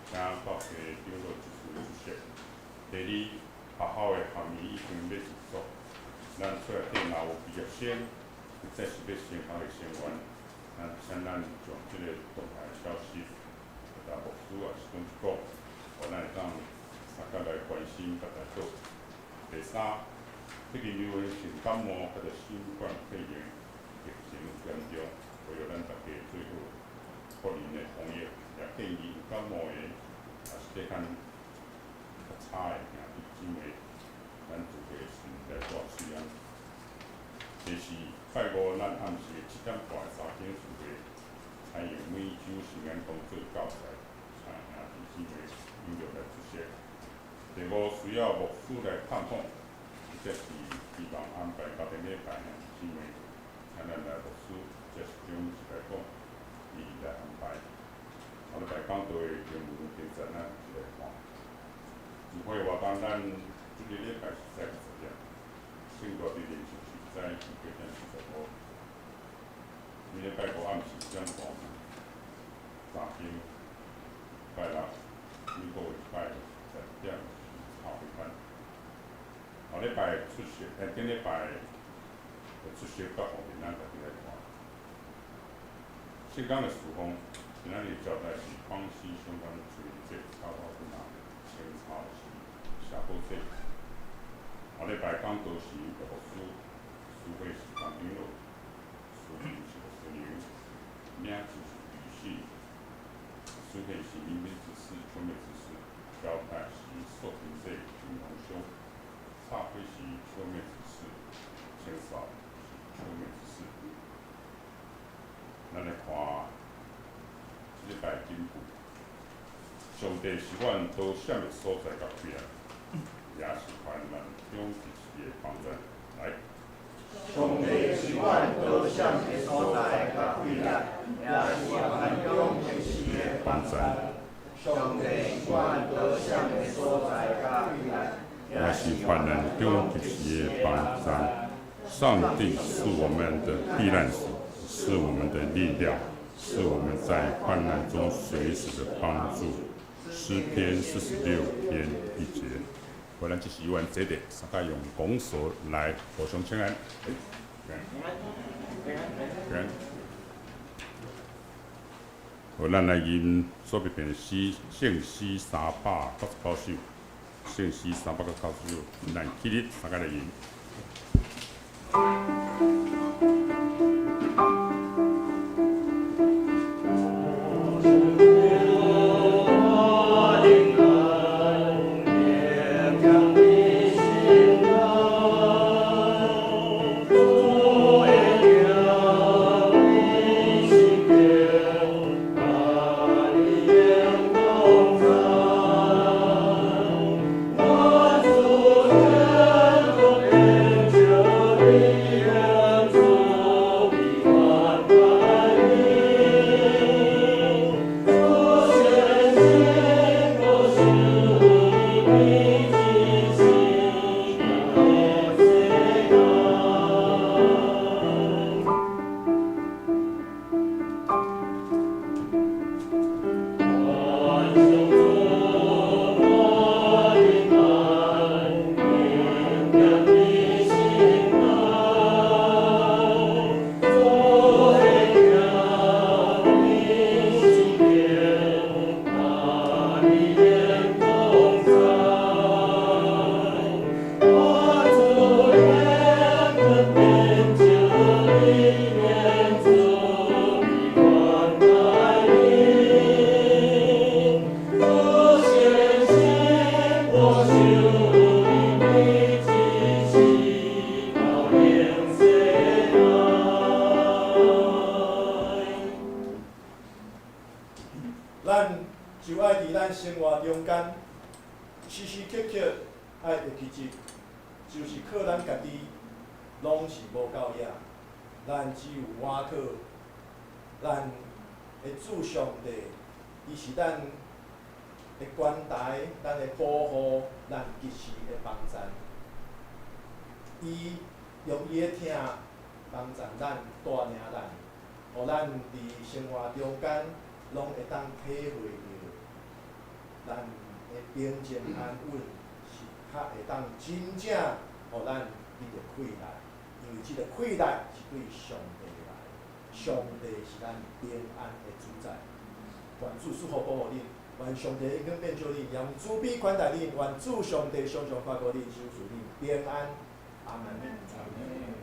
請各個長老執事出席。第二，學校的學年已經欲結束，咱厝內底若有畢業生，或者是欲升學的生源，咱請咱將這个動態消息，共牧師抑是總一講，予咱會當相共來關心佮代禱。第三，最近流行性感冒佮著新冠肺炎疫情嚴重，呼籲咱大家做好個人的防疫，也建議有感冒的，抑是體較差的兄弟姊妹，咱做伙先來帶喙罨。第四，拜五咱暗時7點半的查經聚會，採用每週時間當做教材，請兄弟姊妹踴躍來出席。第五，需要牧師來探訪，或者是希望安排家庭禮拜兄弟姊妹，請咱來牧師，或者是長執來講，伊來安排。後禮拜講道的經文經節，咱一來看。聚會活動，咱這个禮拜是早10點，聖誕的練習是早8點45。每禮拜五暗時7點半，查經，拜六每個月一擺10點是插會班。後禮拜出席，頂禮拜的出席佮奉獻，咱家己來看。聖工的事奉，今仔日交代是廣西相關處理這插花分啊，清查是社保這。後禮拜講道是牧師，司會是張長老，司琴是牧師娘，領袖是女士，司會是民兵執事、邱美執事，交代是素平這金榮兄，插會是邱美執事，清掃是邱美執事。咱來看這禮拜金句，上帝是阮逃險的所在佮避難，也是患難中及時的幫贊。來，上帝是阮逃險的所在佮避難，也是患難中及時的幫贊。上帝是阮逃險的所在佮避難，也是患難中及時的幫贊。上帝是我們的避難所，是我們的力量，是我們在患難中隨時的幫助。詩篇46篇1節。我咱這是阮這裡，大家用拱手來互相請安。平安，平安。好，咱來吟蘇別篇詩，聖詩399首，聖詩399首，咱起立，大家來吟。咱就愛佇咱生活中間，時時刻刻愛會記得，就是靠咱家己，攏是無夠額。咱只有倚靠咱的主上帝，伊是咱的關台，咱的保護，咱及時的幫贊。伊用伊的疼幫助咱，帶領咱，予咱佇生活中間攏會當體會著咱的平靜安穩，是較會當真正予咱得著氣力，因為這个氣力是對上帝來，上帝是咱平安的主宰。願主賜福保護恁，願上帝恩典遍照恁，用慈悲款待恁，願主上帝常常看顧恁，賞賜恁平安。阿門。